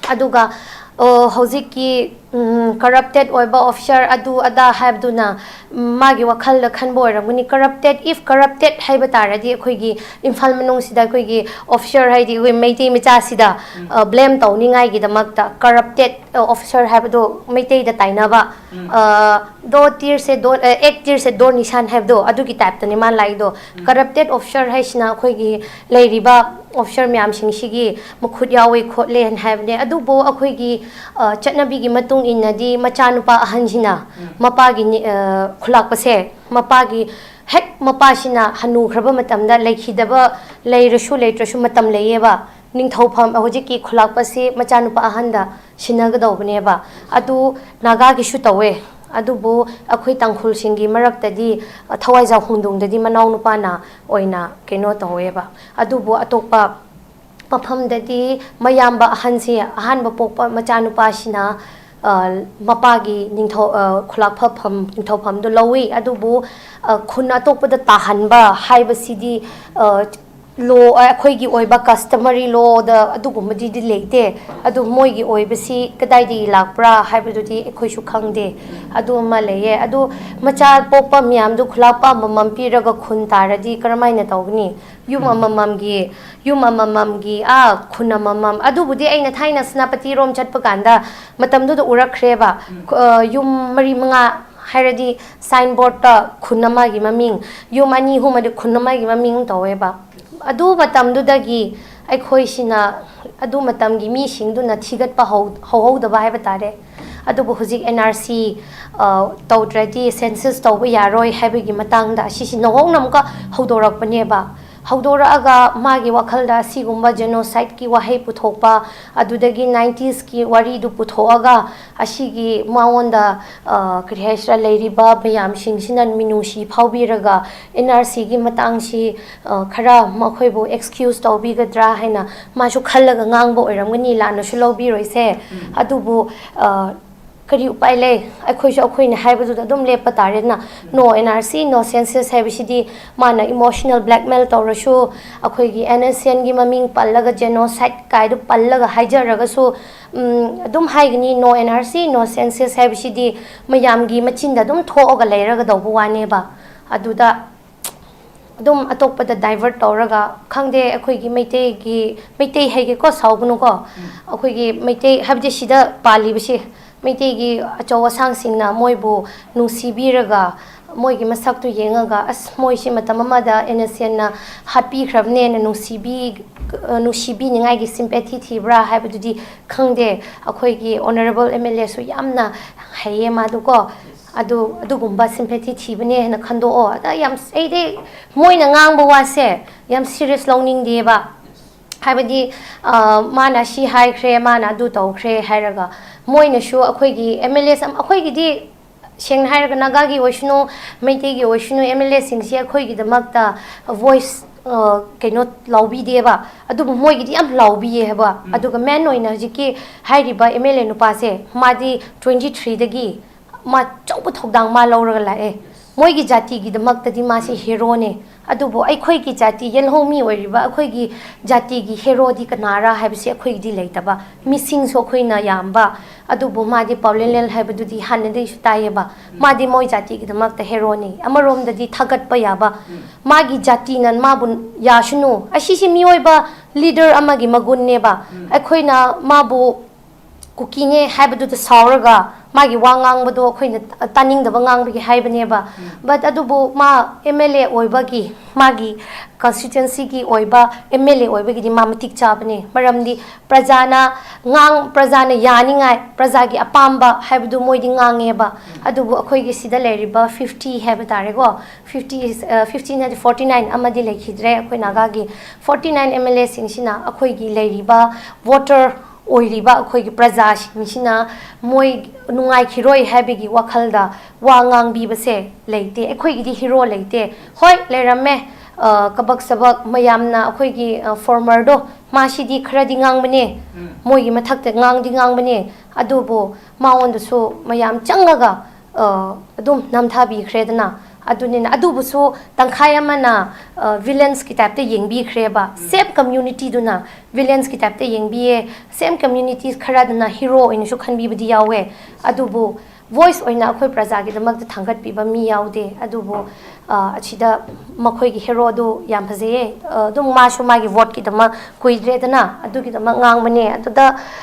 ꯑꯗꯨꯒ, ꯑꯣ, ꯍꯧꯖꯤꯛꯀꯤ, ꯎꯝ, ꯀꯔꯞꯇꯦꯠ ꯑꯣꯏꯕ ꯑꯣꯐꯤꯁꯥꯔ ꯑꯗꯨ ꯑꯗꯥ ꯍꯥꯏꯕꯗꯨꯅ, ꯎꯝ, ꯃꯥꯒꯤ ꯋꯥꯈꯜꯗ ꯈꯟꯕ ꯑꯣꯏꯔꯝꯒꯅꯤ, ꯀꯔꯞꯇꯦꯠ, ꯏꯐ ꯀꯔꯞꯇꯦꯠ ꯍꯥꯏꯕ ꯇꯥꯔꯗꯤ ꯑꯩꯈꯣꯏꯒꯤ ꯏꯝꯐꯥꯜ ꯃꯅꯨꯡꯁꯤꯗ ꯑꯩꯈꯣꯏꯒꯤ ꯑꯣꯐꯤꯁꯥꯔ ꯍꯥꯏꯗꯤ ꯑꯩꯈꯣꯏ ꯃꯩꯇꯩ ꯃꯆꯥꯁꯤꯗ, ꯎꯝ, ꯑ, ꯕ꯭ꯂꯦꯝ ꯇꯧꯅꯤꯡꯉꯥꯏꯒꯤꯗꯃꯛꯇ ꯀꯔꯞꯇꯦꯠ, ꯑ, ꯑꯣꯐꯤꯁꯥꯔ ꯍꯥꯏꯕꯗꯣ ꯃꯩꯇꯩꯗ ꯇꯥꯏꯅꯕ, ꯎꯝ, ꯑ, ꯗꯣ ꯇꯤꯔꯁꯦ ꯗꯣ, ꯑ, ꯑꯦꯛ ꯇꯤꯔꯁꯦ ꯗꯣ ꯅꯤꯁꯥꯟ ꯍꯥꯏꯕꯗꯣ ꯑꯗꯨꯒꯤ ꯇꯥꯏꯞꯇꯅꯤ ꯃꯥꯅ ꯂꯥꯛꯏꯗꯣ꯫ ꯎꯝ꯫ ꯀꯔꯞꯇꯦꯠ ꯑꯣꯐꯤꯁꯥꯔ ꯍꯥꯏꯁꯤꯅ ꯑꯩꯈꯣꯏꯒꯤ ꯂꯩꯔꯤꯕ ꯑꯣꯐꯤꯁꯥꯔ ꯃꯌꯥꯝꯁꯤꯡꯁꯤꯒꯤ ꯃꯈꯨꯠ ꯌꯥꯎꯋꯦ ꯈꯣꯠꯂꯦ ꯍꯥꯏꯅ ꯍꯥꯏꯕꯅꯦ꯫ ꯑꯗꯨꯕꯨ ꯑꯩꯈꯣꯏꯒꯤ, ꯑ, ꯆꯠꯅꯕꯤꯒꯤ ꯃꯇꯨꯡ ꯏꯟꯅꯗꯤ ꯃꯆꯥꯅꯨꯄꯥ ꯑꯍꯟꯁꯤꯅ, ꯎꯝ, ꯃꯄꯥꯒꯤ ꯅꯤ-, ꯑ, ꯈꯨꯂꯥꯛꯄꯁꯦ, ꯃꯄꯥꯒꯤ ꯍꯦꯛ ꯃꯄꯥꯁꯤꯅ ꯍꯟꯅꯨꯈ꯭ꯔꯕ ꯃꯇꯝꯗ ꯂꯩꯈꯤꯗꯕ, ꯂꯩꯔꯁꯨ ꯂꯩꯇ꯭ꯔꯁꯨ ꯃꯇꯝ ꯂꯩꯌꯦꯕ꯫ ꯅꯤꯡꯊꯧꯐꯝ, ꯍꯧꯖꯤꯛꯀꯤ ꯈꯨꯂꯥꯛꯄꯁꯤ ꯃꯆꯥꯅꯨꯄꯥ ꯑꯍꯟꯗ ꯁꯤꯟꯅꯒꯗꯧꯕꯅꯦꯕ꯫ ꯑꯗꯨ ꯅꯥꯒꯥꯒꯤꯁꯨ ꯇꯧꯋꯦ꯫ ꯑꯗꯨꯕꯨ ꯑꯩꯈꯣꯏ ꯇꯥꯡꯈꯨꯜꯁꯤꯡꯒꯤ ꯃꯔꯛꯇꯗꯤ, ꯊꯋꯥꯏꯖꯥꯎ ꯍꯨꯟꯗꯨꯡꯗꯗꯤ ꯃꯅꯥꯎꯅꯨꯄꯥꯅ ꯑꯣꯏꯅ ꯀꯩꯅꯣ ꯇꯧꯋꯦꯕ꯫ ꯑꯗꯨꯕꯨ ꯑꯇꯣꯞꯄ ꯃꯐꯝꯗꯗꯤ ꯃꯌꯥꯝꯕ ꯑꯍꯟꯁꯤ, ꯑꯍꯥꯟꯕ ꯄꯣꯛꯄ ꯃꯆꯥꯅꯨꯄꯥꯁꯤꯅ, ꯑ, ꯃꯄꯥꯒꯤ ꯅꯤꯡꯊꯧ-, ꯑ, ꯈꯨꯂꯥꯛꯐꯝ, ꯅꯤꯡꯊꯧꯐꯝꯗꯨ ꯂꯧꯏ꯫ ꯑꯗꯨꯕꯨ, ꯑ, ꯈꯨꯟ ꯑꯇꯣꯞꯄꯗ ꯇꯥꯍꯟꯕ ꯍꯥꯏꯕꯁꯤꯗꯤ, ꯑ, ꯂꯣ, ꯑꯩꯈꯣꯏꯒꯤ ꯑꯣꯏꯕ ꯀꯁꯇꯃꯔꯤ ꯂꯣꯗ ꯑꯗꯨꯒꯨꯝꯕꯗꯨꯗꯤ ꯂꯩꯇꯦ꯫ ꯑꯗꯨ ꯃꯣꯏꯒꯤ ꯑꯣꯏꯕꯁꯤ ꯀꯗꯥꯏꯗꯒꯤ ꯂꯥꯛꯄ꯭ꯔꯥ ꯍꯥꯏꯕꯗꯨꯗꯤ ꯑꯩꯈꯣꯏꯁꯨ ꯈꯪꯗꯦ꯫ ꯑꯗꯨ ꯑꯃ ꯂꯩꯌꯦ꯫ ꯑꯗꯨ ꯃꯆꯥ ꯄꯣꯛꯄ ꯃꯌꯥꯝꯗꯨ ꯈꯨꯂꯥꯛꯄ ꯑꯃꯃꯝ ꯄꯤꯔꯒ ꯈꯨꯟ ꯇꯥꯔꯗꯤ ꯀꯔꯝꯍꯥꯏꯅ ꯇꯧꯒꯅꯤ? ꯌꯨꯝ ꯑꯃꯃꯝꯒꯤ, ꯌꯨꯝ ꯑꯃꯃꯝꯒꯤ, ꯑꯥ, ꯈꯨꯟ ꯑꯃꯃꯝ꯫ ꯑꯗꯨꯕꯨꯗꯤ ꯑꯩꯅ ꯊꯥꯏꯅ ꯁꯦꯅꯥꯄꯇꯤꯔꯣꯝ ꯆꯠꯄ ꯀꯥꯟꯗ ꯃꯇꯝꯗꯨꯗ ꯎꯔꯛꯈ꯭ꯔꯦꯕ꯫ ꯑ, ꯌꯨꯝ ꯃꯔꯤ ꯃꯉꯥ ꯍꯥꯏꯔꯗꯤ ꯁꯥꯏꯟꯕꯣꯔꯗꯇ ꯈꯨꯟ ꯑꯃꯒꯤ ꯃꯃꯤꯡ, ꯌꯨꯝ ꯑꯅꯤ ꯑꯍꯨꯝ ꯑꯗꯤ ꯈꯨꯟ ꯑꯃꯒꯤ ꯃꯃꯤꯡ ꯇꯧꯋꯦꯕ꯫ ꯑꯗꯨ ꯃꯇꯝꯗꯨꯗꯒꯤ ꯑꯩꯈꯣꯏꯁꯤꯅ, ꯑꯗꯨ ꯃꯇꯝꯒꯤ ꯃꯤꯁꯤꯡꯗꯨꯅ ꯊꯤꯒꯠꯄ ꯍꯧ-, ꯍꯧꯍꯧꯗꯕ ꯍꯥꯏꯕ ꯇꯥꯔꯦ꯫ ꯑꯗꯨꯕꯨ ꯍꯧꯖꯤꯛ ꯑꯦꯟ ꯑꯥꯔ ꯁꯤ, ꯑ, ꯇꯧꯗ꯭ꯔꯗꯤ ꯁꯦꯟꯁꯁ ꯇꯧꯕ ꯌꯥꯔꯣꯏ ꯍꯥꯏꯕꯒꯤ ꯃꯇꯥꯡꯗ ꯑꯁꯤꯁꯤ ꯅꯧꯍꯧꯅ ꯑꯃꯨꯛꯀ ꯍꯧꯗꯣꯔꯛꯄꯅꯦꯕ꯫ ꯍꯧꯗꯣꯔꯛꯑꯒ ꯃꯥꯒꯤ ꯋꯥꯈꯜꯗ ꯑꯁꯤꯒꯨꯝꯕ ꯖꯦꯅꯣꯁꯥꯏꯠꯀꯤ ꯋꯥꯍꯩ ꯄꯨꯊꯣꯛꯄ, ꯑꯗꯨꯗꯒꯤ ꯅꯥꯏꯟꯇꯤꯁꯀꯤ ꯋꯥꯔꯤꯗꯨ ꯄꯨꯊꯣꯛꯑꯒ ꯑꯁꯤꯒꯤ ꯃꯉꯣꯟꯗ, ꯑ, ꯀꯔꯤ ꯍꯥꯏꯁꯤꯔꯥ, ꯂꯩꯔꯤꯕ ꯃꯌꯥꯝꯁꯤꯡꯁꯤꯅ ꯃꯤꯅꯨꯡꯁꯤ ꯐꯥꯎꯕꯤꯔꯒ ꯑꯦꯟ ꯑꯥꯔ ꯁꯤꯒꯤ ꯃꯇꯥꯡꯁꯤ, ꯑ, ꯈꯔ ꯃꯈꯣꯏꯕꯨ ꯑꯦꯛꯁꯀ꯭ꯌꯨꯁ ꯇꯧꯕꯤꯒꯗ꯭ꯔꯥ ꯍꯥꯏꯅ ꯃꯥꯁꯨ ꯈꯜꯂꯒ ꯉꯥꯡꯕ ꯑꯣꯏꯔꯝꯒꯅꯤ, ꯂꯥꯟꯅꯁꯨ ꯂꯧꯕꯤꯔꯣꯏꯁꯦ꯫ ꯑꯗꯨꯕꯨ, ꯑ, ꯀꯔꯤ ꯎꯄꯥꯏ ꯂꯩ? ꯑꯩꯈꯣꯏꯁꯨ ꯑꯩꯈꯣꯏꯅ ꯍꯥꯏꯕꯗꯨꯗ ꯑꯗꯨꯝ ꯂꯦꯞꯄ ꯇꯥꯔꯦꯅ꯫ No N R C, no census ꯍꯥꯏꯕꯁꯤꯗꯤ ꯃꯥꯅ ꯏꯃꯣꯁꯅꯦꯜ ꯕ꯭ꯂꯦꯛꯃꯦꯜ ꯇꯧꯔꯁꯨ, ꯑꯩꯈꯣꯏꯒꯤ N S C N ꯒꯤ ꯃꯃꯤꯡ ꯄꯜꯂꯒ, ꯖꯦꯅꯣꯁꯥꯏꯠ ꯀꯥꯏꯗꯨ ꯄꯜꯂꯒ ꯍꯥꯏꯖꯔꯒꯁꯨ, ꯎꯝ, ꯑꯗꯨꯝ ꯍꯥꯏꯒꯅꯤ, "No N R C, no census" ꯍꯥꯏꯕꯁꯤꯗꯤ ꯃꯌꯥꯝꯒꯤ ꯃꯆꯤꯟꯗ ꯑꯗꯨꯝ ꯊꯣꯛꯑꯒ ꯂꯩꯔꯒꯗꯧꯕ ꯋꯥꯅꯦꯕ꯫ ꯑꯗꯨꯗ ꯑꯗꯨꯝ ꯑꯇꯣꯞꯄꯗ ꯗꯥꯏꯚꯔꯠ ꯇꯧꯔꯒ, ꯈꯪꯗꯦ, ꯑꯩꯈꯣꯏꯒꯤ ꯃꯩꯇꯩꯒꯤ, ꯃꯩꯇꯩ ꯍꯥꯏꯒꯦꯀꯣ, ꯁꯥꯎꯒꯅꯨꯀꯣ, ꯑꯩꯈꯣꯏꯒꯤ ꯃꯩꯇꯩ ꯍꯥꯏꯕꯗꯤ ꯁꯤꯗ ꯄꯥꯜꯂꯤꯕꯁꯤ, ꯃꯩꯇꯩꯒꯤ ꯑꯆꯧ ꯑꯁꯥꯡꯁꯤꯡꯅ ꯃꯣꯏꯕꯨ ꯅꯨꯡꯁꯤꯕꯤꯔꯒ, ꯃꯣꯏꯒꯤ ꯃꯁꯛꯇꯨ ꯌꯦꯡꯉꯒ, "ꯑꯁ, ꯃꯣꯏꯁꯤ ꯃꯇꯝ ꯑꯃꯗ N S C N ꯅ ꯍꯥꯠꯄꯤꯈ꯭ꯔꯕꯅꯦꯅ" ꯅꯨꯡꯁꯤꯕꯤ-, ꯅꯨꯡꯁꯤꯕꯤꯅꯤꯡꯉꯥꯏꯒꯤ ꯁꯤꯝꯄꯦꯊꯤ ꯊꯤꯕ꯭ꯔꯥ ꯍꯥꯏꯕꯗꯨꯗꯤ ꯈꯪꯗꯦ꯫ ꯑꯩꯈꯣꯏꯒꯤ ꯑꯣꯅꯔꯦꯕꯜ M L A ꯁꯨ ꯌꯥꯝꯅ ꯍꯩꯌꯦ ꯃꯥꯗꯨꯀꯣ꯫ ꯑꯗꯨ, ꯑꯗꯨꯒꯨꯝꯕ ꯁꯤꯝꯄꯦꯊꯤ ꯊꯤꯕꯅꯦ ꯍꯥꯏꯅ ꯈꯟꯗꯣꯛꯑꯣ꯫ ꯑꯗ ꯌꯥꯝ, ꯑꯩꯗꯤ ꯃꯣꯏꯅ ꯉꯥꯡꯕ ꯋꯥꯁꯦ ꯌꯥꯝ ꯁꯤꯔꯤꯌꯁ ꯂꯧꯅꯤꯡꯗꯦꯕ꯫ ꯍꯥꯏꯕꯗꯤ, ꯑ, ꯃꯥꯅ ꯁꯤ ꯍꯥꯏꯈ꯭ꯔꯦ, ꯃꯥꯅ ꯑꯗꯨ ꯇꯧꯈ꯭ꯔꯦ ꯍꯥꯏꯔꯒ, ꯃꯣꯏꯅꯁꯨ ꯑꯩꯈꯣꯏꯒꯤ M L A ꯁ ꯑꯝ-, ꯑꯩꯈꯣꯏꯒꯤꯗꯤ ꯁꯦꯡꯅ ꯍꯥꯏꯔꯒ ꯅꯥꯒꯥꯒꯤ ꯑꯣꯏꯁꯅꯨ, ꯃꯩꯇꯩꯒꯤ ꯑꯣꯏꯁꯅꯨ, M L A ꯁꯤꯡꯁꯤ ꯑꯩꯈꯣꯏꯒꯤꯗꯃꯛꯇ ꯚꯣꯏꯁ, ꯑ, ꯀꯩꯅꯣ ꯂꯥꯎꯕꯤꯗꯦꯕ꯫ ꯑꯗꯨꯕꯨ ꯃꯣꯏꯒꯤꯗꯤ ꯌꯥꯝ ꯂꯥꯎꯕꯤꯌꯦ ꯍꯥꯏꯕ꯫ ꯑꯗꯨꯒ ꯃꯦꯟ ꯑꯣꯏꯅ ꯍꯧꯖꯤꯛꯀꯤ ꯍꯥꯏꯔꯤꯕ M L A ꯅꯨꯄꯥꯁꯦ, ꯃꯥꯗꯤ twenty three ꯗꯒꯤ ꯃꯥ ꯑꯆꯧꯕ ꯊꯧꯗꯥꯡ ꯃꯥ ꯂꯧꯔꯒ ꯂꯥꯛꯑꯦ꯫ ꯃꯣꯏꯒꯤ ꯖꯥꯇꯤꯒꯤꯗꯃꯛꯇꯗꯤ ꯃꯥꯁꯦ ꯍꯦꯔꯣꯅꯦ꯫ ꯑꯗꯨꯕꯨ ꯑꯩꯈꯣꯏꯒꯤ ꯖꯥꯇꯤ, ꯌꯦꯜꯍꯧꯃꯤ ꯑꯣꯏꯔꯤꯕ ꯑꯩꯈꯣꯏꯒꯤ ꯖꯥꯇꯤꯒꯤ ꯍꯦꯔꯣꯗꯤ ꯀꯅꯥꯔꯥ ꯍꯥꯏꯕꯁꯤ ꯑꯩꯈꯣꯏꯒꯤꯗꯤ ꯂꯩꯇꯕ, ꯃꯤꯁꯤꯡꯁꯨ ꯑꯩꯈꯣꯏꯅ ꯌꯥꯝꯕ꯫ ꯑꯗꯨꯕꯨ ꯃꯥꯗꯤ ꯄꯥꯎꯂꯦꯂꯦꯜ ꯍꯥꯏꯕꯗꯨꯗꯤ ꯍꯥꯟꯅꯗꯒꯤꯁꯨ ꯇꯥꯏꯌꯦꯕ꯫ ꯃꯥꯗꯤ ꯃꯣꯏ ꯖꯥꯇꯤꯒꯤꯗꯃꯛꯇ ꯍꯦꯔꯣꯅꯤ꯫ ꯑꯃꯔꯣꯝꯗꯗꯤ ꯊꯥꯒꯠꯄ ꯌꯥꯕ, ꯃꯥꯒꯤ ꯖꯥꯇꯤꯅ ꯃꯥꯕꯨ ꯌꯥꯁꯅꯨ꯫ ꯑꯁꯤꯁꯤ ꯃꯤꯑꯣꯏꯕ ꯂꯤꯗꯔ ꯑꯃꯒꯤ ꯃꯒꯨꯟꯅꯦꯕ꯫ ꯑꯩꯈꯣꯏꯅ ꯃꯥꯕꯨ ꯀꯨꯀꯤꯅꯦ ꯍꯥꯏꯕꯗꯨꯗ ꯁꯥꯎꯔꯒ ꯃꯥꯒꯤ ꯋꯥ ꯉꯥꯡꯕꯗꯣ ꯑꯩꯈꯣꯏꯅ ꯇꯥꯅꯤꯡꯗꯕ ꯉꯥꯡꯕꯒꯤ ꯍꯥꯏꯕꯅꯦꯕ꯫ But ꯑꯗꯨꯕꯨ ꯃꯥ M L A ꯑꯣꯏꯕꯒꯤ, ꯃꯥꯒꯤ constituencyꯒꯤ ꯑꯣꯏꯕ M L A ꯑꯣꯏꯕꯒꯤꯗꯤ ꯃꯥ ꯃꯇꯤꯛ ꯆꯥꯕꯅꯦ꯫ ꯃꯔꯝꯗꯤ ꯄ꯭ꯔꯖꯥꯅ ꯉꯥꯡ-, ꯄ꯭ꯔꯖꯥꯅ ꯌꯥꯅꯤꯡꯉꯥꯏ, ꯄ꯭ꯔꯖꯥꯒꯤ ꯑꯄꯥꯝꯕ ꯍꯥꯏꯕꯗꯨ ꯃꯣꯏꯗꯤ ꯉꯥꯡꯉꯦꯕ꯫ ꯑꯗꯨꯕꯨ ꯑꯩꯈꯣꯏꯒꯤ ꯁꯤꯗ ꯂꯩꯔꯤꯕ fifty ꯍꯥꯏꯕ ꯇꯥꯔꯦꯀꯣ, fifty, ꯑ, fifty ꯅꯠꯇꯦ, forty nine ꯑꯃꯗꯤ ꯂꯩꯈꯤꯗ꯭ꯔꯦ ꯑꯩꯈꯣꯏ ꯅꯥꯒꯥꯒꯤ꯫ Forty nine M L Aꯁꯤꯡꯁꯤꯅ ꯑꯩꯈꯣꯏꯒꯤ ꯂꯩꯔꯤꯕ voter ꯑꯣꯏꯔꯤꯕ ꯑꯩꯈꯣꯏꯒꯤ ꯄ꯭ꯔꯖꯥꯁꯤꯡꯁꯤꯅ ꯃꯣꯏ ꯅꯨꯡꯉꯥꯏꯈꯤꯔꯣꯏ ꯍꯥꯏꯕꯒꯤ ꯋꯥꯈꯜꯗ ꯋꯥ ꯉꯥꯡꯕꯤꯕꯁꯦ ꯂꯩꯇꯦ꯫ ꯑꯩꯈꯣꯏꯒꯤꯗꯤ ꯍꯤꯔꯣ ꯂꯩꯇꯦ꯫ ꯍꯣꯏ, ꯂꯩꯔꯝꯃꯦ, ꯑ, ꯀꯕꯛ ꯁꯕꯛ ꯃꯌꯥꯝꯅ ꯑꯩꯈꯣꯏꯒꯤ, ꯑ, formerꯗꯣ, ꯃꯥꯁꯤꯗꯤ ꯈꯔꯗꯤ ꯉꯥꯡꯕꯅꯦ, ꯃꯣꯏꯒꯤ ꯃꯊꯛꯇ ꯉꯥꯡꯗꯤ ꯉꯥꯡꯕꯅꯦ꯫ ꯑꯗꯨꯕꯨ ꯃꯉꯣꯟꯗꯁꯨ ꯃꯌꯥꯝ ꯆꯪꯉꯒ, ꯑ, ꯑꯗꯨꯝ ꯅꯝꯊꯕꯤꯈ꯭ꯔꯦꯗꯅ꯫ ꯑꯗꯨꯅꯤꯅ, ꯑꯗꯨꯕꯨꯁꯨ ꯇꯪꯈꯥꯏ ꯑꯃꯅ, ꯑ, villainꯁꯀꯤ typeꯇ ꯌꯦꯡꯕꯤꯈ꯭ꯔꯦꯕ꯫ Same communityꯗꯨꯅ villainꯁꯀꯤ typeꯇ ꯌꯦꯡꯕꯤꯌꯦ꯫ Same community ꯈꯔꯗꯨꯅ hero ꯑꯣꯏꯅꯁꯨ ꯈꯟꯕꯤꯕꯗꯤ ꯌꯥꯎꯋꯦ꯫ ꯑꯗꯨꯕꯨ voice ꯑꯣꯏꯅ ꯑꯩꯈꯣꯏ ꯄ꯭ꯔꯖꯥꯒꯤꯗꯃꯛꯇ ꯊꯥꯡꯒꯠꯄꯤꯕ ꯃꯤ ꯌꯥꯎꯗꯦ꯫ ꯑꯗꯨꯕꯨ, ꯑ, ꯑꯁꯤꯗ ꯃꯈꯣꯏꯒꯤ heroꯗꯨ ꯌꯥꯝ ꯐꯖꯩꯌꯦ꯫ ꯑ, ꯑꯗꯨꯝ ꯃꯥꯁꯨ ꯃꯥꯒꯤ voteꯀꯤꯗꯃꯛ ꯀꯨꯏꯗ꯭ꯔꯦꯗꯅ, ꯑꯗꯨꯒꯤꯗꯃꯛ ꯉꯥꯡꯕꯅꯦ꯫ ꯑꯗꯨꯗ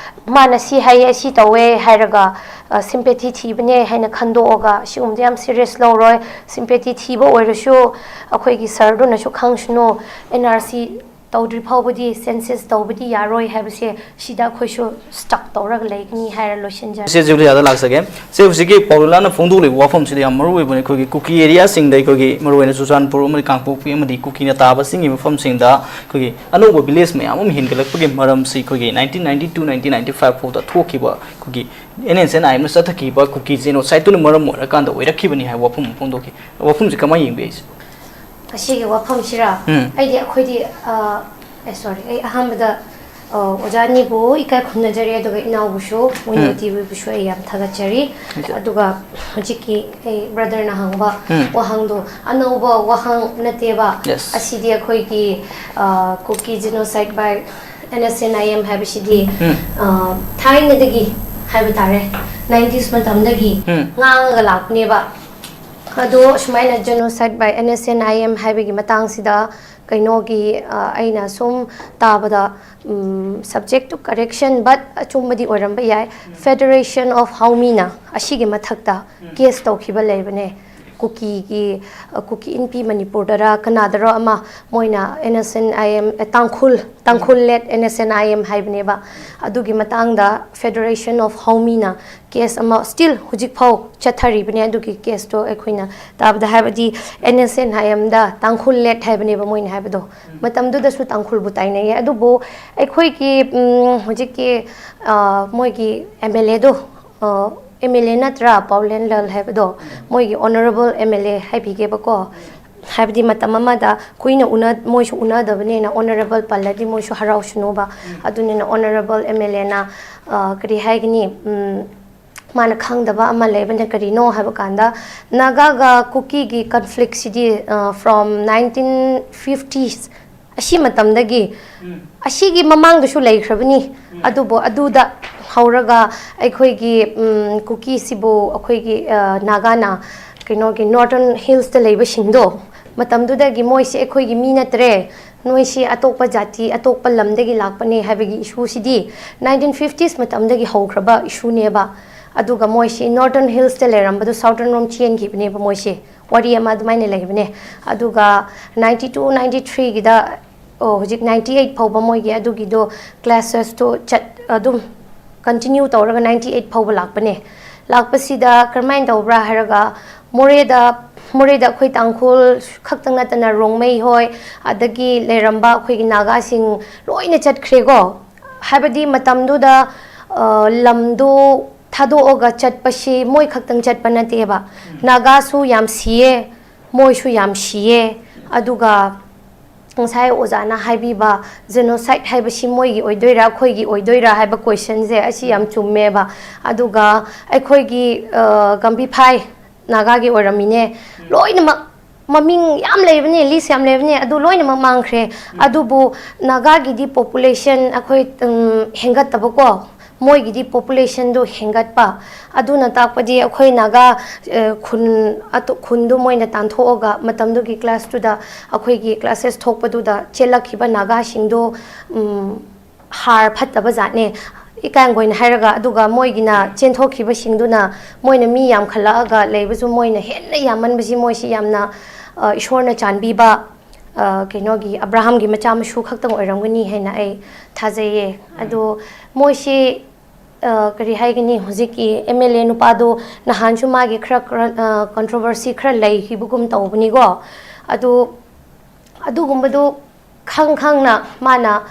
ꯃꯥꯅ ꯁꯤ ꯍꯥꯏꯌꯦ, ꯁꯤ ꯇꯧꯋꯦ ꯍꯥꯏꯔꯒ, ꯑ, sympathy ꯊꯤꯕꯅꯦ ꯍꯥꯏꯅ ꯈꯟꯗꯣꯛꯑꯒ, ꯁꯤꯒꯨꯝꯕꯗꯤ ꯌꯥꯝ serious ꯂꯧꯔꯣꯏ꯫ Sympathy ꯊꯤꯕ ꯑꯣꯏꯔꯁꯨ ꯑꯩꯈꯣꯏꯒꯤ sirꯗꯨꯅꯁꯨ ꯈꯪꯁꯅꯨ, N R C ꯇꯧꯗ꯭ꯔꯤ ꯐꯥꯎꯕꯗꯤ census ꯇꯧꯕꯗꯤ ꯌꯥꯔꯣꯏ ꯍꯥꯏꯕꯁꯦ ꯁꯤꯗ ꯑꯩꯈꯣꯏꯁꯨ stuck ꯇꯧꯔꯒ ꯂꯩꯒꯅꯤ ꯍꯥꯏꯔ ꯂꯣꯏꯁꯤꯟꯖꯔꯦ꯫ ꯁꯦ ꯖꯨꯂꯤꯌꯥꯗ ꯂꯥꯛꯆꯒꯦ꯫ ꯁꯦ, ꯍꯧꯖꯤꯛꯀꯤ ꯄꯥꯎꯂꯤꯂꯥꯅ ꯐꯣꯡꯗꯣꯛꯂꯤꯕ ꯋꯥꯐꯝꯁꯤꯗ ꯌꯥꯝ ꯃꯔꯨ ꯑꯣꯏꯕꯅꯤ꯫ ꯑꯩꯈꯣꯏꯒꯤ ꯀꯨꯀꯤ areaꯁꯤꯡꯗ, ꯑꯩꯈꯣꯏꯒꯤ ꯃꯔꯨꯑꯣꯏꯅ ꯆꯨꯔꯆꯥꯟꯄꯨꯔ ꯑꯃꯗꯤ ꯀꯥꯡꯄꯣꯛꯄꯤ ꯑꯃꯗꯤ ꯀꯨꯀꯤꯅ ꯇꯥꯕ ꯆꯤꯡꯒꯤ ꯃꯐꯝꯁꯤꯡꯗ ꯑꯩꯈꯣꯏꯒꯤ ꯑꯅꯧꯕ village ꯃꯌꯥꯝ ꯑꯃ ꯍꯦꯟꯒꯠꯂꯛꯄꯒꯤ ꯃꯔꯝꯁꯤ ꯑꯩꯈꯣꯏꯒꯤ nineteen ninety two, nineteen ninety five ꯐꯥꯎꯗ ꯊꯣꯛꯈꯤꯕ ꯑꯩꯈꯣꯏꯒꯤ N S N I Mꯅ ꯆꯠꯊꯈꯤꯕ ꯀꯨꯀꯤ genocideꯇꯨꯅ ꯃꯔꯝ ꯑꯣꯏꯔꯀꯥꯟꯗ ꯑꯣꯏꯔꯛꯈꯤꯕꯅꯤ ꯍꯥꯏꯕ ꯋꯥꯐꯝ ꯑꯃ ꯐꯣꯡꯗꯣꯛꯈꯤ꯫ ꯋꯥꯐꯝꯁꯤ ꯀꯃꯥꯏꯅ ꯌꯦꯡꯕꯤ ꯑꯩꯁꯦ? ꯑꯁꯤꯒꯤ ꯋꯥꯐꯝꯁꯤꯔ? ꯎꯝ꯫ ꯑꯩꯗꯤ ꯑꯩꯈꯣꯏꯗꯤ, ꯑ, ꯑꯦ, sorry, ꯑꯩ ꯑꯍꯥꯟꯕꯗ ꯑ, ꯑꯣꯖꯥ ꯑꯅꯤꯕꯨ ꯏꯀꯥꯏ ꯈꯨꯝꯅꯖꯔꯤ, ꯑꯗꯨꯒ ꯏꯅꯥꯎꯕꯨꯁꯨ, ꯃꯣꯏꯅ ꯎꯝ꯫ ꯇꯤꯚꯤꯕꯨꯁꯨ ꯑꯩ ꯌꯥꯝ ꯊꯥꯒꯠꯆꯔꯤ꯫ ꯊꯥꯒꯠꯆꯔꯤ꯫ ꯑꯗꯨꯒ ꯍꯧꯖꯤꯛꯀꯤ ꯑꯩ ꯕ꯭ꯔꯗꯔꯅ ꯍꯪꯕ ꯎꯝ꯫ ꯋꯥꯍꯪꯗꯣ, ꯑꯅꯧꯕ ꯋꯥꯍꯪ ꯅꯠꯇꯦꯕ꯫ Yes. ꯑꯁꯤꯗꯤ ꯑꯩꯈꯣꯏꯒꯤ, ꯑ, Kuki genocide by N S N I M ꯍꯥꯏꯕꯁꯤꯗꯤ, ꯎꯝ꯫ ꯑ, ꯊꯥꯏꯅꯗꯒꯤ ꯍꯥꯏꯕ ꯇꯥꯔꯦ, ꯅꯥꯏꯟꯇꯤꯁ ꯃꯇꯝꯗꯒꯤ ꯎꯝ꯫ ꯉꯥꯡꯉꯒ ꯂꯥꯛꯄꯅꯦꯕ꯫ ꯑꯗꯣ ꯁꯨꯃꯥꯏꯅ genocide by N S N I M ꯍꯥꯏꯕꯒꯤ ꯃꯇꯥꯡꯁꯤꯗ ꯀꯩꯅꯣꯒꯤ, ꯑ, ꯑꯩꯅ ꯁꯨꯝ ꯇꯥꯕꯗ, ꯎꯝ, subject to correction, but ꯑꯆꯨꯝꯕꯗꯤ ꯑꯣꯏꯔꯝꯕ ꯌꯥꯏ꯫ Federation of Haomina ꯑꯁꯤꯒꯤ ꯃꯊꯛꯇ case ꯇꯧꯈꯤꯕ ꯂꯩꯕꯅꯦ꯫ ꯀꯨꯀꯤꯒꯤ, ꯑ, ꯀꯨꯀꯤ ꯏꯟꯄꯤ ꯃꯅꯤꯄꯨꯔꯗꯔ ꯀꯅꯥꯗꯔꯣ ꯑꯃ, ꯃꯣꯏꯅ N S N I M, ꯑ, ꯇꯥꯡꯈꯨꯜ, ꯇꯥꯡꯈꯨꯜ led N S N I M ꯍꯥꯏꯕꯅꯦꯕ꯫ ꯑꯗꯨꯒꯤ ꯃꯇꯥꯡꯗ Federation of Haomina case ꯑꯃ still ꯍꯧꯖꯤꯛꯐꯥꯎ ꯆꯠꯊꯔꯤꯕꯅꯦ꯫ ꯑꯗꯨꯒꯤ caseꯇꯣ ꯑꯩꯈꯣꯏꯅ ꯇꯥꯕꯗ, ꯍꯥꯏꯕꯗꯤ N S N I M the Tangkhul led ꯍꯥꯏꯕꯅꯦꯕ ꯃꯣꯏꯅ ꯍꯥꯏꯕꯗꯣ꯫ ꯃꯇꯝꯗꯨꯗꯁꯨ ꯇꯥꯡꯈꯨꯜꯕꯨ ꯇꯥꯏꯅꯩꯌꯦ꯫ ꯑꯗꯨꯕꯨ ꯑꯩꯈꯣꯏꯒꯤ, ꯎꯝ, ꯍꯧꯖꯤꯛꯀꯤ, ꯑ, ꯃꯣꯏꯒꯤ M L A ꯗꯣ, ꯑ, M L A ꯅꯠꯇ꯭ꯔꯥ, ꯄꯥꯎꯂꯦꯟ ꯂꯥꯜ ꯍꯥꯏꯕꯗꯣ, ꯃꯣꯏꯒꯤ honourable M L A ꯍꯥꯏꯕꯤꯒꯦꯕꯀꯣ꯫ ꯍꯥꯏꯕꯗꯤ ꯃꯇꯝ ꯑꯃꯗ ꯀꯨꯏꯅ ꯎꯅ-, ꯃꯣꯏꯁꯨ ꯎꯅꯗꯕꯅꯤꯅ honourable ꯄꯜꯂꯗꯤ ꯃꯣꯏꯁꯨ ꯍꯔꯥꯎꯁꯅꯨꯕ꯫ ꯑꯗꯨꯅꯤꯅ honourable M L A ꯅ, ꯑ, ꯀꯔꯤ ꯍꯥꯏꯒꯅꯤ, ꯎꯝ, ꯃꯥꯅ ꯈꯪꯗꯕ ꯑꯃ ꯂꯩꯕꯅ ꯀꯔꯤꯅꯣ ꯍꯥꯏꯕ ꯀꯥꯟꯗ, ꯅꯥꯒꯥꯒ ꯀꯨꯀꯤꯒꯤ conflict ꯁꯤꯗꯤ, ꯑ, from nineteen fifties ꯑꯁꯤ ꯃꯇꯝꯗꯒꯤ, ꯑꯁꯤꯒꯤ ꯃꯃꯥꯡꯗꯁꯨ ꯂꯩꯈ꯭ꯔꯕꯅꯤ꯫ ꯑꯗꯨꯕꯨ ꯑꯗꯨꯗ ꯍꯧꯔꯒ ꯑꯩꯈꯣꯏꯒꯤ, ꯎꯝ, ꯀꯨꯀꯤꯁꯤꯕꯨ ꯑꯩꯈꯣꯏꯒꯤ, ꯑ, ꯅꯥꯒꯥꯅ ꯀꯩꯅꯣꯒꯤ Northern Hills ꯇ ꯂꯩꯕꯁꯤꯡꯗꯣ, ꯃꯇꯝꯗꯨꯗꯒꯤ ꯃꯣꯏꯁꯦ ꯑꯩꯈꯣꯏꯒꯤ ꯃꯤ ꯅꯠꯇ꯭ꯔꯦ, ꯅꯣꯏꯁꯤ ꯑꯇꯣꯞꯄ ꯖꯥꯇꯤ, ꯑꯇꯣꯞꯄ ꯂꯝꯗꯒꯤ ꯂꯥꯛꯄꯅꯦ ꯍꯥꯏꯕꯒꯤ issue ꯁꯤꯗꯤ nineteen fifties ꯃꯇꯝꯗꯒꯤ ꯍꯧꯈ꯭ꯔꯕ issue ꯅꯦꯕ꯫ ꯑꯗꯨꯒ ꯃꯣꯏꯁꯤ Northern Hills ꯇ ꯂꯩꯔꯝꯕꯗꯣ Southern ꯔꯣꯝ ꯆꯦꯟꯈꯤꯕꯅꯦꯕ ꯃꯣꯏꯁꯦ꯫ ꯋꯥꯔꯤ ꯑꯃ ꯑꯗꯨꯃꯥꯏꯅ ꯂꯩꯕꯅꯦ꯫ ꯑꯗꯨꯒ ninety two, ninety three ꯒꯤꯗ, ꯑꯣ, ꯍꯧꯖꯤꯛ ninety eight ꯐꯥꯎꯕ ꯃꯣꯏꯒꯤ ꯑꯗꯨꯒꯤꯗꯣ classes ꯇꯣ ꯆꯠ-, ꯑꯗꯨꯝ continue ꯇꯧꯔꯒ ninety eight ꯐꯥꯎꯕ ꯂꯥꯛꯄꯅꯦ꯫ ꯂꯥꯛꯄꯁꯤꯗ ꯀꯔꯝꯍꯥꯏꯅ ꯇꯧꯕ꯭ꯔꯥ ꯍꯥꯏꯔꯒ, ꯃꯣꯔꯦꯗ, ꯃꯣꯔꯦꯗ ꯑꯩꯈꯣꯏ ꯇꯥꯡꯈꯨꯜ ꯈꯛꯇꯪ ꯅꯠꯇꯅ ꯔꯣꯡꯃꯩ ꯍꯣꯏ, ꯑꯗꯒꯤ ꯂꯩꯔꯝꯕ ꯑꯩꯈꯣꯏꯒꯤ ꯅꯥꯒꯥꯁꯤꯡ ꯂꯣꯏꯅ ꯆꯠꯈ꯭ꯔꯦꯀꯣ꯫ ꯍꯥꯏꯕꯗꯤ ꯃꯇꯝꯗꯨꯗ, ꯑ, ꯂꯝꯗꯣ ꯊꯥꯗꯣꯛꯑꯒ ꯆꯠꯄꯁꯤ ꯃꯣꯏ ꯈꯛꯇꯪ ꯆꯠꯄ ꯅꯠꯇꯦꯕ꯫ ꯅꯥꯒꯥꯁꯨ ꯌꯥꯝ ꯁꯤꯌꯦ, ꯃꯣꯏꯁꯨ ꯌꯥꯝ ꯁꯤꯌꯦ꯫ ꯑꯗꯨꯒ ꯉꯁꯥꯏ ꯑꯣꯖꯥꯅ ꯍꯥꯏꯕꯤꯕ genocide ꯍꯥꯏꯕꯁꯤ ꯃꯣꯏꯒꯤ ꯑꯣꯏꯗꯣꯏꯔꯥ, ꯑꯩꯈꯣꯏꯒꯤ ꯑꯣꯏꯗꯣꯏꯔꯥ ꯍꯥꯏꯕ question ꯁꯦ ꯑꯁꯤ ꯌꯥꯝ ꯆꯨꯝꯃꯦꯕ꯫ ꯑꯗꯨꯒ ꯑꯩꯈꯣꯏꯒꯤ, ꯑ, ꯒꯝꯚꯤꯔ ꯐꯥꯏ ꯅꯥꯒꯥꯒꯤ ꯑꯣꯏꯔꯝꯃꯤꯅꯦ꯫ ꯂꯣꯏꯅꯃꯛ ꯃꯃꯤꯡ ꯌꯥꯝ ꯂꯩꯕꯅꯦ, list ꯌꯥꯝ ꯂꯩꯕꯅꯦ, ꯑꯗꯨ ꯂꯣꯏꯅꯃꯛ ꯃꯥꯡꯈ꯭ꯔꯦ꯫ ꯑꯗꯨꯕꯨ ꯅꯥꯒꯥꯒꯤꯗꯤ population ꯑꯩꯈꯣꯏ, ꯎꯝ, ꯍꯦꯟꯒꯠꯇꯕꯀꯣ, ꯃꯣꯏꯒꯤꯗꯤ population ꯗꯨ ꯍꯦꯟꯒꯠꯄ꯫ ꯑꯗꯨꯅ ꯇꯥꯛꯄꯗꯤ ꯑꯩꯈꯣꯏ ꯅꯥꯒꯥ, ꯑ, ꯈꯨꯟ, ꯑꯇꯣ-, ꯈꯨꯟꯗꯨ ꯃꯣꯏꯅ ꯇꯥꯟꯊꯣꯛꯑꯒ ꯃꯇꯝꯗꯨꯒꯤ class ꯇꯨꯗ ꯑꯩꯈꯣꯏꯒꯤ classes ꯊꯣꯛꯄꯗꯨꯗ ꯆꯦꯜꯂꯛꯈꯤꯕ ꯅꯥꯒꯥꯁꯤꯡꯗꯣ, ꯎꯝ, ꯍꯥꯔ ꯐꯠꯇꯕ ꯖꯥꯠꯅꯦ, ꯏꯀꯥꯏ ꯍꯪꯒꯣꯏꯅ ꯍꯥꯏꯔꯒ꯫ ꯑꯗꯨꯒ ꯃꯣꯏꯒꯤꯅ ꯆꯦꯟꯊꯣꯛꯈꯤꯕꯁꯤꯡꯗꯨꯅ ꯃꯣꯏꯅ ꯃꯤ ꯌꯥꯝꯈꯠꯂꯛꯑꯒ ꯂꯩꯕꯁꯨ ꯃꯣꯏꯅ ꯍꯦꯟꯅ ꯌꯥꯝꯃꯟꯕꯁꯤ ꯃꯣꯏꯁꯤ ꯌꯥꯝꯅ, ꯑ, ꯏꯁꯣꯔꯅ ꯆꯥꯟꯕꯤꯕ, ꯑ, ꯀꯩꯅꯣꯒꯤ ꯑꯕ꯭ꯔꯥꯍꯥꯝꯒꯤ ꯃꯆꯥ ꯃꯁꯨ ꯈꯛꯇꯪ ꯑꯣꯏꯔꯝꯒꯅꯤ ꯍꯥꯏꯅ ꯑꯩ ꯊꯥꯖꯩꯌꯦ꯫ ꯑꯗꯣ ꯃꯣꯏꯁꯤ, ꯑ, ꯀꯔꯤ ꯍꯥꯏꯒꯅꯤ, ꯍꯧꯖꯤꯛꯀꯤ M L A ꯅꯨꯄꯥꯗꯣ ꯅꯍꯥꯟꯁꯨ ꯃꯥꯒꯤ ꯈꯔ, ꯈꯔ, ꯑ, controversy ꯈꯔ ꯂꯩꯈꯤꯕꯒꯨꯝ ꯇꯧꯕꯅꯤꯀꯣ꯫ ꯑꯗꯨ, ꯑꯗꯨꯒꯨꯝꯕꯗꯨ ꯈꯪ ꯈꯪꯅ ꯃꯥꯅ,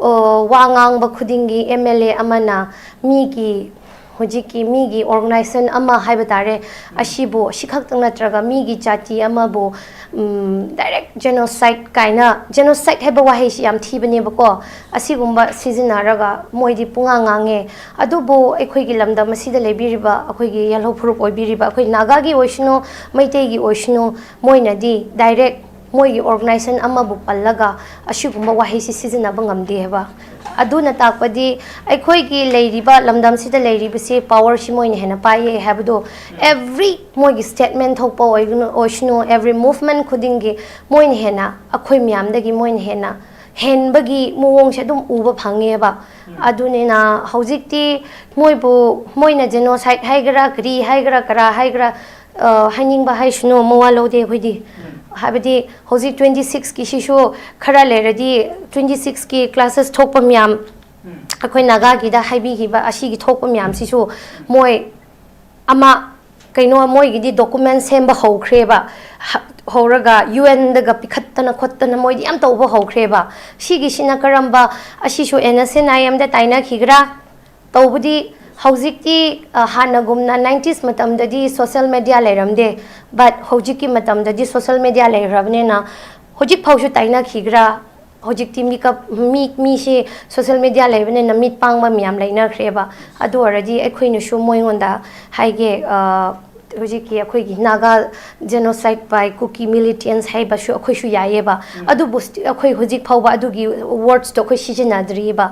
ꯑ, ꯋꯥ ꯉꯥꯡꯕ ꯈꯨꯗꯤꯡꯒꯤ M L A ꯑꯃꯅ ꯃꯤꯒꯤ, ꯍꯧꯖꯤꯛꯀꯤ ꯃꯤꯒꯤ organization ꯑꯃ ꯍꯥꯏꯕ ꯇꯥꯔꯦ, ꯑꯁꯤꯕꯨ, ꯑꯁꯤꯈꯛꯇꯪ ꯅꯠꯇ꯭ꯔꯒ ꯃꯤꯒꯤ ꯖꯥꯇꯤ ꯑꯃꯕꯨ, ꯎꯝ, direct genocide ꯀꯥꯏꯅ, genocide ꯍꯥꯏꯕ ꯋꯥꯍꯩꯁꯤ ꯌꯥꯝ ꯊꯤꯕꯅꯦꯕꯀꯣ, ꯑꯁꯤꯒꯨꯝꯕ ꯁꯤꯖꯤꯟꯅꯔꯒ ꯃꯣꯏꯗꯤ ꯄꯨꯡꯉꯥꯡ ꯉꯥꯡꯉꯦ꯫ ꯑꯗꯨꯕꯨ ꯑꯩꯈꯣꯏꯒꯤ ꯂꯝꯗꯝ ꯑꯁꯤꯗ ꯂꯩꯕꯤꯔꯤꯕ ꯑꯩꯈꯣꯏꯒꯤ ꯌꯦꯜꯍꯧ ꯐꯨꯔꯨꯞ ꯑꯣꯏꯕꯤꯔꯤꯕ ꯑꯩꯈꯣꯏ ꯅꯥꯒꯥꯒꯤ ꯑꯣꯏꯁꯅꯨ, ꯃꯩꯇꯩꯒꯤ ꯑꯣꯏꯁꯅꯨ, ꯃꯣꯏꯅꯗꯤ direct ꯃꯣꯏꯒꯤ organization ꯑꯃꯕꯨ ꯄꯜꯂꯒ ꯑꯁꯤꯒꯨꯝꯕ ꯋꯥꯍꯩꯁꯤ ꯁꯤꯖꯤꯟꯅꯕ ꯉꯝꯗꯦ ꯍꯥꯏꯕ꯫ ꯑꯗꯨꯅ ꯇꯥꯛꯄꯗꯤ ꯑꯩꯈꯣꯏꯒꯤ ꯂꯩꯔꯤꯕ ꯂꯝꯗꯝꯁꯤꯗ ꯂꯩꯔꯤꯕꯁꯤ power ꯁꯤ ꯃꯣꯏꯅ ꯍꯦꯟꯅ ꯄꯥꯏꯌꯦ ꯍꯥꯏꯕꯗꯣ, every ꯃꯣꯏꯒꯤ statement ꯊꯣꯛꯄ ꯑꯣꯏꯒꯅꯨ, ꯑꯣꯏꯁꯅꯨ, every movement ꯈꯨꯗꯤꯡꯒꯤ ꯃꯣꯏꯅ ꯍꯦꯟꯅ, ꯑꯩꯈꯣꯏ ꯃꯌꯥꯝꯗꯒꯤ ꯃꯣꯏꯅ ꯍꯦꯟꯅ ꯍꯦꯟꯕꯒꯤ ꯃꯑꯣꯡꯁꯦ ꯑꯗꯨꯝ ꯎꯕ ꯐꯪꯉꯦꯕ꯫ ꯑꯗꯨꯅꯤꯅ ꯍꯧꯖꯤꯛꯇꯤ ꯃꯣꯏꯕꯨ, ꯃꯣꯏꯅ genocide ꯍꯥꯏꯒꯦꯔꯥ, ꯀꯔꯤ ꯍꯥꯏꯒꯦꯔꯥ, ꯀꯔꯥ ꯍꯥꯏꯒꯦꯔꯥ, ꯑ, ꯍꯥꯏꯅꯤꯡꯕ ꯍꯥꯏꯁꯅꯨ, ꯃꯋꯥ ꯂꯧꯗꯦ ꯑꯩꯈꯣꯏꯗꯤ꯫ ꯍꯥꯏꯕꯗꯤ ꯍꯧꯖꯤꯛ twenty six ꯀꯤꯁꯤꯁꯨ ꯈꯔ ꯂꯩꯔꯗꯤ twenty six ꯀꯤ classes ꯊꯣꯛꯄ ꯃꯌꯥꯝ, ꯑꯩꯈꯣꯏ ꯅꯥꯒꯥꯒꯤꯗ ꯍꯥꯏꯕꯤꯈꯤꯕ ꯑꯁꯤꯒꯤ ꯊꯣꯛꯄ ꯃꯌꯥꯝꯁꯤꯁꯨ ꯃꯣꯏ ꯑꯃ ꯀꯩꯅꯣ ꯃꯣꯏꯒꯤꯗꯤ document ꯁꯦꯝꯕ ꯍꯧꯈ꯭ꯔꯦꯕ꯫ ꯍ-, ꯍꯧꯔꯒ U N ꯗꯒ ꯄꯤꯈꯠꯇꯅ ꯈꯣꯠꯇꯅ ꯃꯣꯏꯗꯤ ꯌꯥꯝ ꯇꯧꯕ ꯍꯧꯈ꯭ꯔꯦꯕ꯫ ꯁꯤꯒꯤꯁꯤꯅ ꯀꯔꯝꯕ, ꯑꯁꯤꯁꯨ N S N I M ꯗ ꯇꯥꯏꯅꯈꯤꯒ꯭ꯔꯥ? ꯇꯧꯕꯗꯤ ꯍꯧꯖꯤꯛꯇꯤ, ꯑ, ꯍꯥꯟꯅꯒꯨꯝꯅ nineties ꯃꯇꯝꯗꯗꯤ social media ꯂꯩꯔꯝꯗꯦ, but ꯍꯧꯖꯤꯛꯀꯤ ꯃꯇꯝꯗꯗꯤ social media ꯂꯩꯈ꯭ꯔꯕꯅꯤꯅ ꯍꯧꯖꯤꯛ ꯐꯥꯎꯁꯨ ꯇꯥꯏꯅꯈꯤꯒ꯭ꯔꯥ? ꯍꯧꯖꯤꯛꯇꯤ ꯃꯤꯀꯞ ꯃꯤ ꯃꯤꯁꯤ ꯁꯣꯁꯦꯜ ꯃꯦꯗꯤꯌꯥ ꯂꯩꯕꯅꯤꯅ ꯃꯤꯠ ꯄꯥꯡꯕ ꯃꯌꯥꯝ ꯂꯩꯅꯈ꯭ꯔꯦꯕ꯫ ꯑꯗꯨ ꯑꯣꯏꯔꯗꯤ ꯑꯩꯈꯣꯏꯅꯁꯨ ꯃꯣꯏꯉꯣꯟꯗ ꯍꯥꯏꯒꯦ, ꯑ, ꯍꯧꯖꯤꯛꯀꯤ ꯑꯩꯈꯣꯏꯒꯤ Naga genocide by Kuki militants ꯍꯥꯏꯕꯁꯨ ꯑꯩꯈꯣꯏꯁꯨ ꯌꯥꯏꯌꯦꯕ꯫ ꯑꯗꯨꯕꯨ ꯁ꯭ꯇꯤ- ꯑꯩꯈꯣꯏ ꯍꯧꯖꯤꯛ ꯐꯥꯎꯕ ꯑꯗꯨꯒꯤ ꯋꯥꯔꯗꯁꯇꯣ ꯑꯩꯈꯣꯏ ꯁꯤꯖꯤꯟꯅꯗ꯭ꯔꯤꯕ꯫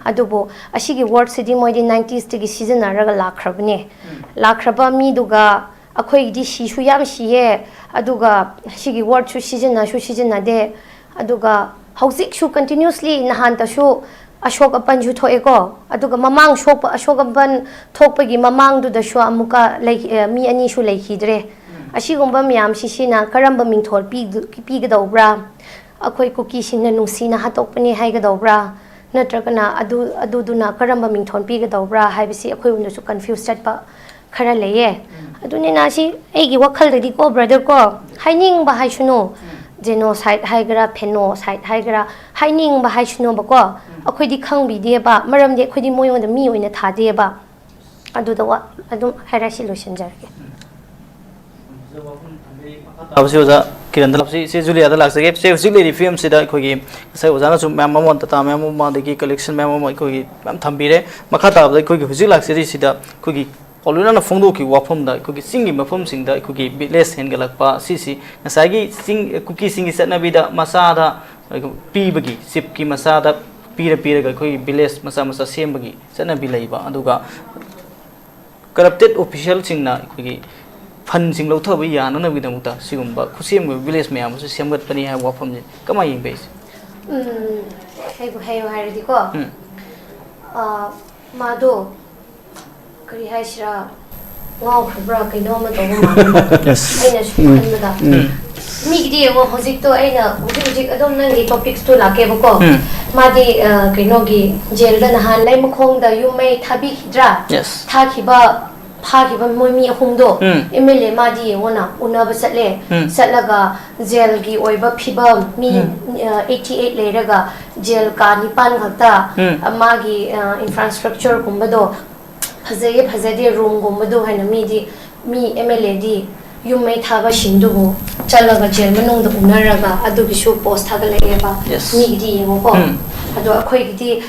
ꯑꯗꯨꯕꯨ ꯑꯁꯤꯒꯤ ꯋꯥꯔꯗꯁꯤꯗꯤ ꯃꯣꯏꯗꯤ ꯅꯥꯏꯟꯇꯤꯁꯇꯒꯤ ꯁꯤꯖꯤꯟꯅꯔꯒ ꯂꯥꯛꯈ꯭ꯔꯕꯅꯦ꯫ ꯂꯥꯛꯈ꯭ꯔꯕ ꯃꯤꯗꯨꯒ ꯑꯩꯈꯣꯏꯒꯤꯗꯤ ꯁꯤꯁꯨ ꯌꯥꯝ ꯁꯤꯌꯦ, ꯑꯗꯨꯒ ꯁꯤꯒꯤ ꯋꯥꯔꯗꯁꯨ ꯁꯤꯖꯤꯟꯅꯁꯨ ꯁꯤꯖꯤꯟꯅꯗꯦ꯫ ꯑꯗꯨꯒ ꯍꯧꯖꯤꯛꯁꯨ continuously, ꯅꯍꯥꯟꯇꯁꯨ ꯑꯁꯣꯛ ꯑꯄꯟꯁꯨ ꯊꯣꯛꯑꯦꯀꯣ꯫ ꯑꯗꯨꯒ ꯃꯃꯥꯡ ꯁꯣꯛꯄ, ꯑꯁꯣꯛ ꯑꯄꯟ ꯊꯣꯛꯄꯒꯤ ꯃꯃꯥꯡꯗꯨꯗꯁꯨ ꯑꯃꯨꯛꯀ ꯂꯩ-, ꯑ, ꯃꯤ ꯑꯅꯤꯁꯨ ꯂꯩꯈꯤꯗ꯭ꯔꯦ꯫ ꯑꯁꯤꯒꯨꯝꯕ ꯃꯌꯥꯝꯁꯤꯁꯤꯅ ꯀꯔꯝꯕ ꯃꯤꯡꯊꯣꯜ ꯄꯤꯒ-, ꯄꯤꯒꯗꯧꯕ꯭ꯔꯥ? ꯑꯩꯈꯣꯏ ꯀꯨꯀꯤꯁꯤꯡꯅ ꯅꯨꯡꯁꯤꯅ ꯍꯥꯠꯇꯣꯛꯄꯅꯤ ꯍꯥꯏꯒꯗꯧꯕ꯭ꯔꯥ? ꯅꯠꯇ꯭ꯔꯒꯅ ꯑꯗꯨ, ꯑꯗꯨꯗꯨꯅ ꯀꯔꯝꯕ ꯃꯤꯡꯊꯣꯜ ꯄꯤꯒꯗꯧꯕ꯭ꯔꯥ ꯍꯥꯏꯕꯁꯤ ꯑꯩꯈꯣꯏꯉꯣꯟꯗꯁꯨ confuse ꯆꯠꯄ ꯈꯔ ꯂꯩꯌꯦ꯫ ꯑꯗꯨꯅꯤꯅ ꯁꯤ ꯑꯩꯒꯤ ꯋꯥꯈꯜꯗꯗꯤꯀꯣ, brother ꯀꯣ, ꯍꯥꯏꯅꯤꯡꯕ ꯍꯥꯏꯁꯅꯨ, genocide ꯍꯥꯏꯒꯦꯔꯥ, phenocide ꯍꯥꯏꯒꯦꯔꯥ, ꯍꯥꯏꯅꯤꯡꯕ ꯍꯥꯏꯁꯅꯨꯕꯀꯣ, ꯑꯩꯈꯣꯏꯗꯤ ꯈꯪꯕꯤꯗꯦꯕ, ꯃꯔꯝꯗꯤ ꯑꯩꯈꯣꯏꯗꯤ ꯃꯣꯏꯉꯣꯟꯗ ꯃꯤ ꯑꯣꯏꯅ ꯊꯥꯗꯦꯕ꯫ ꯑꯗꯨꯗ ꯋꯥ-, ꯑꯗꯨꯝ ꯍꯥꯏꯔꯁꯤ, ꯂꯣꯏꯁꯤꯟꯖꯔꯒꯦ꯫ ꯇꯥꯕꯁꯤ ꯑꯣꯖꯥ ꯀꯤꯔꯟꯗ ꯂꯥꯛꯁꯤ꯫ ꯏꯆꯦ ꯖꯨꯂꯤꯌꯥꯗ ꯂꯥꯛꯆꯒꯦ꯫ ꯏꯆꯦ, ꯍꯧꯖꯤꯛ ꯂꯩꯔꯤꯕ ꯐꯤꯕꯝꯁꯤꯗ ꯑꯩꯈꯣꯏꯒꯤ ꯉꯁꯥꯏ ꯑꯣꯖꯥꯅꯁꯨ ꯃꯌꯥꯝ ꯑꯃ, data ꯃꯌꯥꯝ ꯑꯃ, ꯑꯗꯒꯤ collection ꯃꯌꯥꯝ ꯑꯃ ꯑꯩꯈꯣꯏꯒꯤ ꯃꯌꯥꯝ ꯊꯝꯕꯤꯔꯦ꯫ ꯃꯈꯥ ꯇꯥꯕꯗ ꯑꯩꯈꯣꯏꯒꯤ ꯍꯧꯖꯤꯛ ꯂꯥꯛꯆꯔꯤꯁꯤꯗ ꯑꯩꯈꯣꯏꯒꯤ ꯄꯥꯎꯂꯨꯅꯥꯅ ꯐꯣꯡꯗꯣꯛꯈꯤꯕ ꯋꯥꯐꯝꯗ ꯑꯩꯈꯣꯏꯒꯤ ꯆꯤꯡꯒꯤ ꯃꯐꯝꯁꯤꯡꯗ ꯑꯩꯈꯣꯏꯒꯤ village ꯍꯦꯟꯒꯠꯂꯛꯄ, ꯁꯤꯁꯤ ꯉꯁꯥꯏꯒꯤ ꯆꯤꯡ, ꯀꯨꯀꯤꯁꯤꯡꯒꯤ ꯆꯠꯅꯕꯤꯗ ꯃꯆꯥꯗ ꯄꯤꯕꯒꯤ, chiefꯀꯤ ꯃꯆꯥꯗ ꯄꯤꯔ ꯄꯤꯔꯒ ꯑꯩꯈꯣꯏꯒꯤ village ꯃꯆꯥ ꯃꯆꯥ ꯁꯦꯝꯕꯒꯤ ꯆꯠꯅꯕꯤ ꯂꯩꯕ, ꯑꯗꯨꯒ corrupted officialꯁꯤꯡꯅ ꯑꯩꯈꯣꯏꯒꯤ fundꯁꯤꯡ ꯂꯧꯊꯕ ꯌꯥꯅꯅꯕꯒꯤꯗꯃꯛꯇ ꯁꯤꯒꯨꯝꯕ ꯈꯨꯠꯁꯦꯝꯒꯤ village ꯃꯌꯥꯝ ꯑꯃꯁꯨ ꯁꯦꯝꯒꯠꯄꯅꯤ ꯍꯥꯏꯕ ꯋꯥꯐꯝꯁꯦ ꯀꯃꯥꯏꯅ ꯌꯦꯡꯕꯤꯔꯤ? ꯎꯝ, ꯑꯩꯕꯨ ꯍꯥꯏꯌꯣ ꯍꯥꯏꯔꯗꯤꯀꯣ, ꯎꯝ꯫ ꯑ, ꯃꯥꯗꯣ ꯀꯔꯤ ꯍꯥꯏꯁꯤꯔꯥ, ꯉꯥꯎꯈ꯭ꯔꯕ꯭ꯔꯥ, ꯀꯩꯅꯣ ꯑꯃ ꯇꯧꯕ ꯃꯥꯜꯂꯦ꯫ Yes. ꯑꯩꯅ ꯁꯨꯝ ꯎꯝ꯫ ꯈꯟꯕꯗ꯫ ꯎꯝ꯫ ꯃꯤꯒꯤꯗꯤ ꯌꯦꯡꯉꯣ, ꯍꯧꯖꯤꯛꯇꯣ ꯑꯩꯅ ꯍꯧꯖꯤꯛ ꯍꯧꯖꯤꯛ ꯑꯗꯨꯝ ꯅꯪꯒꯤ topicsꯇꯣ ꯂꯥꯛꯀꯦꯕꯀꯣ꯫ ꯎꯝ꯫ ꯃꯥꯗꯤ, ꯑ, ꯀꯩꯅꯣꯒꯤ jailꯗ ꯅꯍꯥꯟ ꯂꯩꯃꯈꯣꯡꯗ ꯌꯨꯝ ꯃꯩ ꯊꯥꯕꯤꯈꯤꯗ꯭ꯔꯥ? Yes. ꯊꯥꯈꯤꯕ, ꯐꯥꯈꯤꯕ ꯃꯣꯏ ꯃꯤ ꯑꯍꯨꯝꯗꯣ, ꯎꯝ꯫ MLA ꯃꯥꯗꯤ ꯌꯦꯡꯉꯣꯅ ꯎꯅꯕ ꯆꯠꯂꯦ꯫ ꯎꯝ꯫ ꯆꯠꯂꯒ jailꯒꯤ ꯑꯣꯏꯕ ꯐꯤꯕꯝ, ꯃꯤ, ꯎꯝ꯫ ꯑ, eighty eight ꯂꯩꯔꯒ jail ꯀꯥ ꯅꯤꯄꯥꯟ ꯈꯛꯇ, ꯎꯝ꯫ ꯑ, ꯃꯥꯒꯤ, ꯑ, infrastructureꯒꯨꯝꯕꯗꯣ ꯐꯖꯩꯌꯦ ꯐꯖꯗꯦ roomꯒꯨꯝꯕꯗꯣ ꯍꯥꯏꯅ ꯃꯤꯗꯤ, ꯃꯤ MLAꯗꯤ ꯌꯨꯝ ꯃꯩ ꯊꯥꯕꯁꯤꯡꯗꯨꯕꯨ ꯆꯠꯂꯒ ꯖꯦꯜ ꯃꯅꯨꯡꯗ ꯎꯅꯔꯒ ꯑꯗꯨꯒꯤꯁꯨ ꯄꯣꯁ ꯊꯥꯒꯠꯂꯛꯑꯦꯕ꯫ Yes. ꯃꯤꯒꯤꯗꯤ ꯌꯦꯡꯉꯣꯀꯣ꯫ ꯎꯝ. ꯑꯗꯣ ꯑꯩꯈꯣꯏꯒꯤꯗꯤ,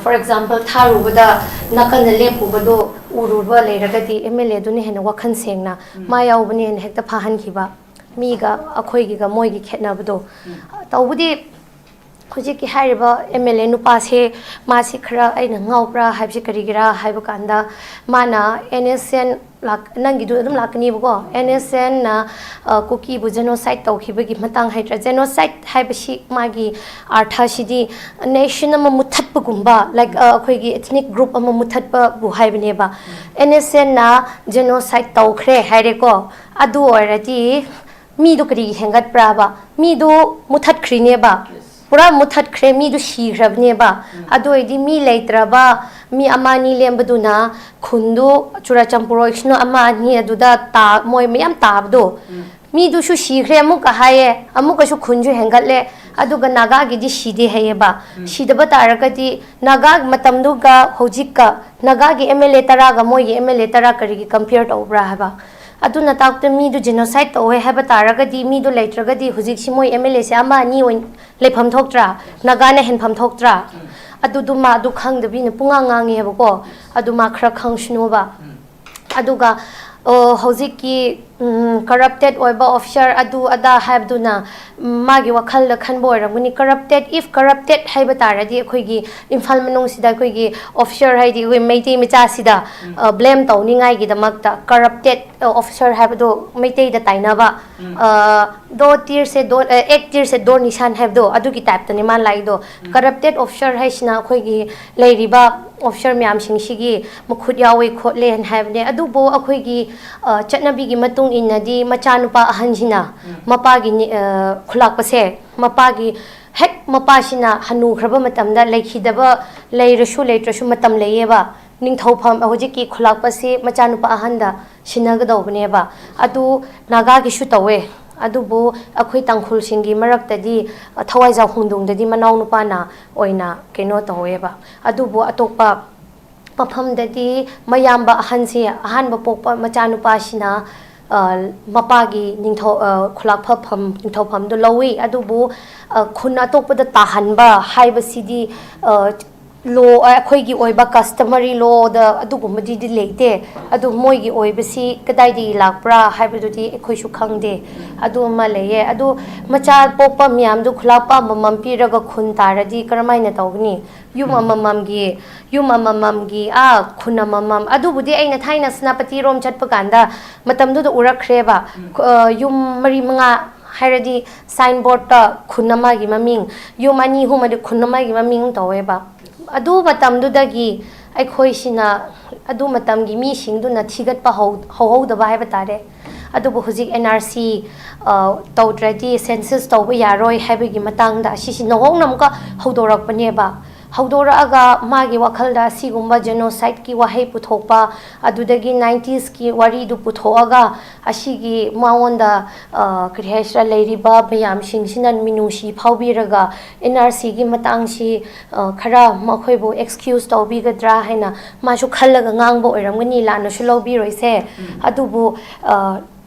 for example, ꯊꯥꯔꯨꯕꯗ ꯅꯥꯀꯟꯗ ꯂꯦꯞꯄꯨꯕꯗꯣ ꯎꯔꯨꯕ ꯂꯩꯔꯒꯗꯤ ꯑꯦꯝ ꯑꯦꯜ ꯑꯦꯗꯨꯅ ꯍꯦꯟꯅ ꯋꯥꯈꯜ ꯁꯦꯡꯅ ꯃꯥ ꯌꯥꯎꯕꯅꯦꯅ ꯍꯦꯛꯇ ꯐꯥꯍꯟꯈꯤꯕ꯫ ꯃꯤꯒ ꯑꯩꯈꯣꯏꯒꯤꯒ ꯃꯣꯏꯒꯤ ꯈꯦꯠꯅꯕꯗꯣ꯫ ꯇꯧꯕꯗꯤ ꯍꯧꯖꯤꯛꯀꯤ ꯍꯥꯏꯔꯤꯕ ꯑꯦꯝ ꯑꯦꯜ ꯑꯦ ꯅꯨꯄꯥꯁꯦ, ꯃꯥꯁꯤ ꯈꯔ ꯑꯩꯅ ꯉꯥꯎꯕ꯭ꯔꯥ ꯍꯥꯏꯕꯁꯤ ꯀꯔꯤꯒꯤꯔꯥ ꯍꯥꯏꯕ ꯀꯥꯟꯗ, ꯃꯥꯅ ꯑꯦꯟ ꯑꯦꯁ ꯑꯦꯟ ꯂꯥꯛ-, ꯅꯪꯒꯤꯗꯨ ꯑꯗꯨꯝ ꯂꯥꯛꯀꯅꯤꯕꯀꯣ, ꯑꯦꯟ ꯑꯦꯁ ꯑꯦꯟꯅ ꯀꯨꯀꯤꯕꯨ ꯖꯦꯅꯣꯁꯥꯏꯠ ꯇꯧꯈꯤꯕꯒꯤ ꯃꯇꯥꯡ ꯍꯥꯏꯗ꯭ꯔꯥ, ꯖꯦꯅꯣꯁꯥꯏꯠ ꯍꯥꯏꯕꯁꯤ ꯃꯥꯒꯤ ꯑꯥꯔꯊꯁꯤꯗꯤ ꯅꯦꯁꯟ ꯑꯃ ꯃꯨꯠꯊꯠꯄꯒꯨꯝꯕ, ꯂꯥꯏꯛ ꯑꯩꯈꯣꯏꯒꯤ ethnic group ꯑꯃ ꯃꯨꯠꯊꯠꯄꯕꯨ ꯍꯥꯏꯕꯅꯦꯕ꯫ ꯑꯦꯟ ꯑꯦꯁ ꯑꯦꯟꯅ ꯖꯦꯅꯣꯁꯥꯏꯠ ꯇꯧꯈ꯭ꯔꯦ ꯍꯥꯏꯔꯦꯀꯣ, ꯑꯗꯨ ꯑꯣꯏꯔꯗꯤ ꯃꯤꯗꯨ ꯀꯔꯤꯒꯤ ꯍꯦꯟꯒꯠꯄ꯭ꯔꯥꯕ? ꯃꯤꯗꯨ ꯃꯨꯠꯊꯠꯈ꯭ꯔꯤꯅꯦꯕ꯫ ꯄꯨꯔꯥ ꯃꯨꯠꯊꯠꯈ꯭ꯔꯦ, ꯃꯤꯗꯨ ꯁꯤꯈ꯭ꯔꯕꯅꯦꯕ꯫ ꯑꯗꯨ ꯑꯣꯏꯔꯗꯤ ꯃꯤ ꯂꯩꯇ꯭ꯔꯕ, ꯃꯤ ꯑꯃ ꯑꯅꯤ ꯂꯦꯝꯕꯗꯨꯅ ꯈꯨꯟꯗꯨ ꯆꯨꯔꯆꯥꯟꯄꯨꯔ ꯑꯣꯏꯁꯅꯨ, ꯑꯃ ꯑꯅꯤ ꯑꯗꯨꯗ ꯇꯥ-, ꯃꯣꯏ ꯃꯌꯥꯝ ꯇꯥꯕꯗꯣ꯫ ꯃꯤꯗꯨꯁꯨ ꯁꯤꯈ꯭ꯔꯦ ꯑꯃꯨꯛꯀ ꯍꯥꯏꯌꯦ, ꯑꯃꯨꯛꯀꯁꯨ ꯈꯨꯟꯁꯨ ꯍꯦꯟꯒꯠꯂꯦ, ꯑꯗꯨꯒ ꯅꯥꯒꯥꯒꯤꯗꯤ ꯁꯤꯗꯦ ꯍꯥꯏꯌꯦꯕ꯫ ꯁꯤꯗꯕ ꯇꯥꯔꯒꯗꯤ ꯅꯥꯒꯥ ꯃꯇꯝꯗꯨꯒ ꯍꯧꯖꯤꯛꯀ ꯅꯥꯒꯥꯒꯤ ꯑꯦꯝ ꯑꯦꯜ ꯑꯦ ꯇꯔꯥꯒ ꯃꯣꯏꯒꯤ ꯑꯦꯝ ꯑꯦꯜ ꯑꯦ ꯇꯔꯥ ꯀꯔꯤꯒꯤ ꯀꯝꯄꯤꯌꯔ ꯇꯧꯕ꯭ꯔꯥ ꯍꯥꯏꯕ? ꯑꯗꯨꯅ ꯇꯥꯛꯄꯗ ꯃꯤꯗꯨ ꯖꯦꯅꯣꯁꯥꯏꯠ ꯇꯧꯋꯦ ꯍꯥꯏꯕ ꯇꯥꯔꯒꯗꯤ, ꯃꯤꯗꯨ ꯂꯩꯇ꯭ꯔꯒꯗꯤ ꯍꯧꯖꯤꯛꯁꯤ ꯃꯣꯏ ꯑꯦꯝ ꯑꯦꯜ ꯑꯦꯁꯦ ꯑꯃ ꯑꯅꯤ ꯑꯣꯏꯅ ꯂꯩꯐꯝ ꯊꯣꯛꯇ꯭ꯔꯥ? ꯅꯥꯒꯥꯅ ꯍꯦꯟꯐꯝ ꯊꯣꯛꯇ꯭ꯔꯥ? ꯑꯗꯨꯗꯨ ꯃꯥ ꯑꯗꯨ ꯈꯪꯗꯕꯤꯅ ꯄꯨꯡꯉꯥꯡ ꯉꯥꯡꯉꯦꯕꯀꯣ꯫ ꯑꯗꯨ ꯃꯥ ꯈꯔ ꯈꯪꯁꯅꯨꯕ꯫ ꯑꯗꯨꯒ, ꯑꯣ, ꯍꯧꯖꯤꯛꯀꯤ, ꯎꯝ, ꯀꯔꯞꯇꯦꯠ ꯑꯣꯏꯕ ꯑꯣꯐꯤꯁꯥꯔ ꯑꯗꯨ ꯑꯗꯥ ꯍꯥꯏꯕꯗꯨꯅ, ꯎꯝ, ꯃꯥꯒꯤ ꯋꯥꯈꯜꯗ ꯈꯟꯕ ꯑꯣꯏꯔꯝꯒꯅꯤ꯫ ꯀꯔꯞꯇꯦꯠ, if ꯀꯔꯞꯇꯦꯠ ꯍꯥꯏꯕ ꯇꯥꯔꯗꯤ ꯑꯩꯈꯣꯏꯒꯤ ꯏꯝꯐꯥꯜ ꯃꯅꯨꯡꯁꯤꯗ ꯑꯩꯈꯣꯏꯒꯤ ꯑꯣꯐꯤꯁꯥꯔ ꯍꯥꯏꯗꯤ ꯑꯩꯈꯣꯏ ꯃꯩꯇꯩ ꯃꯆꯥꯁꯤꯗ, ꯑ, ꯕ꯭ꯂꯦꯝ ꯇꯧꯅꯤꯡꯉꯥꯏꯒꯤꯗꯃꯛꯇ ꯀꯔꯞꯇꯦꯠ, ꯑ, ꯑꯣꯐꯤꯁꯥꯔ ꯍꯥꯏꯕꯗꯣ ꯃꯩꯇꯩꯗ ꯇꯥꯏꯅꯕ, ꯑ, ꯗꯣ ꯇꯤꯔꯁꯦ ꯗꯣ, ꯑ, ꯑꯦꯛ ꯇꯤꯔꯁꯦ ꯗꯣ ꯅꯤꯁꯥꯟ ꯍꯥꯏꯕꯗꯣ ꯑꯗꯨꯒꯤ ꯇꯥꯏꯞꯇꯅꯦ ꯃꯥꯅ ꯂꯥꯛꯏꯗꯣ꯫ ꯀꯔꯞꯇꯦꯠ ꯑꯣꯐꯤꯁꯥꯔ ꯍꯥꯏꯁꯤꯅ ꯑꯩꯈꯣꯏꯒꯤ ꯂꯩꯔꯤꯕ ꯑꯣꯐꯤꯁꯥꯔ ꯃꯌꯥꯝꯁꯤꯡꯁꯤꯒꯤ ꯃꯈꯨꯠ ꯌꯥꯎꯋꯦ ꯈꯣꯠꯂꯦ ꯍꯥꯏꯅ ꯍꯥꯏꯕꯅꯦ꯫ ꯑꯗꯨꯕꯨ ꯑꯩꯈꯣꯏꯒꯤ, ꯑ, ꯆꯠꯅꯕꯤꯒꯤ ꯃꯇꯨꯡ ꯏꯟꯅꯗꯤ ꯃꯆꯥꯅꯨꯄꯥ ꯑꯍꯟꯁꯤꯅ ꯃꯄꯥꯒꯤ ꯅꯤ-, ꯑ, ꯈꯨꯂꯥꯛꯄꯁꯦ, ꯃꯄꯥꯒꯤ ꯍꯦꯛ ꯃꯄꯥꯁꯤꯅ ꯍꯟꯅꯨꯈ꯭ꯔꯕ ꯃꯇꯝꯗ ꯂꯩꯈꯤꯗꯕ, ꯂꯩꯔꯁꯨ ꯂꯩꯇ꯭ꯔꯁꯨ ꯃꯇꯝ ꯂꯩꯌꯦꯕ꯫ ꯅꯤꯡꯊꯧꯐꯝ, ꯍꯧꯖꯤꯛꯀꯤ ꯈꯨꯂꯥꯛꯄꯁꯤ ꯃꯆꯥꯅꯨꯄꯥ ꯑꯍꯟꯗ ꯁꯤꯟꯅꯒꯗꯧꯕꯅꯦꯕ꯫ ꯑꯗꯨ ꯅꯥꯒꯥꯒꯤꯁꯨ ꯇꯧꯋꯦ꯫ ꯑꯗꯨꯕꯨ ꯑꯩꯈꯣꯏ ꯇꯥꯡꯈꯨꯜꯁꯤꯡꯒꯤ ꯃꯔꯛꯇꯗꯤ, ꯑ, ꯊꯋꯥꯏꯖꯥꯎ ꯍꯨꯟꯗꯨꯡꯗꯗꯤ ꯃꯅꯥꯎꯅꯨꯄꯥꯅ ꯑꯣꯏꯅ ꯀꯩꯅꯣ ꯇꯧꯋꯦꯕ꯫ ꯑꯗꯨꯕꯨ ꯑꯇꯣꯞꯄ ꯃꯐꯝꯗꯗꯤ ꯃꯌꯥꯝꯕ ꯑꯍꯟꯁꯦ, ꯑꯍꯥꯟꯕ ꯄꯣꯛꯄ ꯃꯆꯥꯅꯨꯄꯥꯁꯤꯅ, ꯑ, ꯃꯄꯥꯒꯤ ꯅꯤꯡꯊꯧ, ꯑ, ꯈꯨꯂꯥꯛꯐꯝ, ꯅꯤꯡꯊꯧꯐꯝꯗꯨ ꯂꯧꯏ꯫ ꯑꯗꯨꯕꯨ, ꯑ, ꯈꯨꯟ ꯑꯇꯣꯞꯄꯗ ꯇꯥꯍꯟꯕ ꯍꯥꯏꯕꯁꯤꯗꯤ, ꯑ, ꯂꯣ, ꯑꯩꯈꯣꯏꯒꯤ ꯑꯣꯏꯕ customary lawꯗ ꯑꯗꯨꯒꯨꯝꯕꯗꯨꯗꯤ ꯂꯩꯇꯦ꯫ ꯑꯗꯨ ꯃꯣꯏꯒꯤ ꯑꯣꯏꯕꯁꯤ ꯀꯗꯥꯏꯗꯒꯤ ꯂꯥꯛꯄ꯭ꯔꯥ ꯍꯥꯏꯕꯗꯨꯗꯤ ꯑꯩꯈꯣꯏꯁꯨ ꯈꯪꯗꯦ꯫ ꯑꯗꯨ ꯑꯃ ꯂꯩꯌꯦ꯫ ꯑꯗꯨ ꯃꯆꯥ ꯄꯣꯛꯄ ꯃꯌꯥꯝꯗꯨ ꯈꯨꯂꯥꯛꯄ ꯑꯃꯃꯝ ꯄꯤꯔꯒ ꯈꯨꯟ ꯇꯥꯔꯗꯤ ꯀꯔꯝꯍꯥꯏꯅ ꯇꯧꯒꯅꯤ? ꯌꯨꯝ ꯑꯃꯃꯝꯒꯤ, ꯌꯨꯝ ꯑꯃꯃꯝꯒꯤ, ꯑꯥ, ꯈꯨꯟ ꯑꯃꯃꯝ꯫ ꯑꯗꯨꯕꯨꯗꯤ ꯑꯩꯅ ꯊꯥꯏꯅ ꯁꯦꯅꯥꯄꯇꯤꯔꯣꯝ ꯆꯠꯄ ꯀꯥꯟꯗ ꯃꯇꯝꯗꯨꯗ ꯎꯔꯛꯈ꯭ꯔꯦꯕ꯫ ꯎꯝ꯫ ꯑ, ꯌꯨꯝ ꯃꯔꯤ ꯃꯉꯥ ꯍꯥꯏꯔꯗꯤ signboardꯇ ꯈꯨꯟ ꯑꯃꯒꯤ ꯃꯃꯤꯡ, ꯌꯨꯝ ꯑꯅꯤ ꯑꯍꯨꯝ ꯑꯗꯤ ꯈꯨꯟ ꯑꯃꯒꯤ ꯃꯃꯤꯡ ꯇꯧꯋꯦꯕ꯫ ꯑꯗꯨ ꯃꯇꯝꯗꯨꯗꯒꯤ ꯑꯩꯈꯣꯏꯁꯤꯅ, ꯑꯗꯨ ꯃꯇꯝꯒꯤ ꯃꯤꯁꯤꯡꯗꯨꯅ ꯊꯤꯒꯠꯄ ꯍꯧ-, ꯍꯧꯍꯧꯗꯕ ꯍꯥꯏꯕ ꯇꯥꯔꯦ꯫ ꯑꯗꯨꯕꯨ ꯍꯧꯖꯤꯛ N R C, ꯑ, ꯇꯧꯗ꯭ꯔꯗꯤ census ꯇꯧꯕ ꯌꯥꯔꯣꯏ ꯍꯥꯏꯕꯒꯤ ꯃꯇꯥꯡꯗ ꯑꯁꯤꯁꯤ ꯅꯧꯍꯧꯅ ꯑꯃꯨꯛꯀ ꯍꯧꯗꯣꯔꯛꯄꯅꯦꯕ꯫ ꯍꯧꯗꯣꯔꯛꯑꯒ ꯃꯥꯒꯤ ꯋꯥꯈꯜꯗ ꯑꯁꯤꯒꯨꯝꯕ genocideꯀꯤ ꯋꯥꯍꯩ ꯄꯨꯊꯣꯛꯄ, ꯑꯗꯨꯗꯒꯤ ninetiesꯀꯤ ꯋꯥꯔꯤꯗꯨ ꯄꯨꯊꯣꯛꯑꯒ ꯑꯁꯤꯒꯤ ꯃꯉꯣꯟꯗ, ꯑ, ꯀꯔꯤ ꯍꯥꯏꯁꯤꯔꯥ, ꯂꯩꯔꯤꯕ ꯃꯌꯥꯝꯁꯤꯡꯁꯤꯅ ꯃꯤꯅꯨꯡꯁꯤ ꯐꯥꯎꯕꯤꯔꯒ N R Cꯒꯤ ꯃꯇꯥꯡꯁꯤ, ꯑ, ꯈꯔ ꯃꯈꯣꯏꯕꯨ excuse ꯇꯧꯕꯤꯒꯗ꯭ꯔꯥ ꯍꯥꯏꯅ ꯃꯥꯁꯨ ꯈꯜꯂꯒ ꯉꯥꯡꯕ ꯑꯣꯏꯔꯝꯒꯅꯤ, ꯂꯥꯟꯅꯁꯨ ꯂꯧꯕꯤꯔꯣꯏꯁꯦ꯫ ꯎꯝ꯫ ꯑꯗꯨꯕꯨ, ꯑ,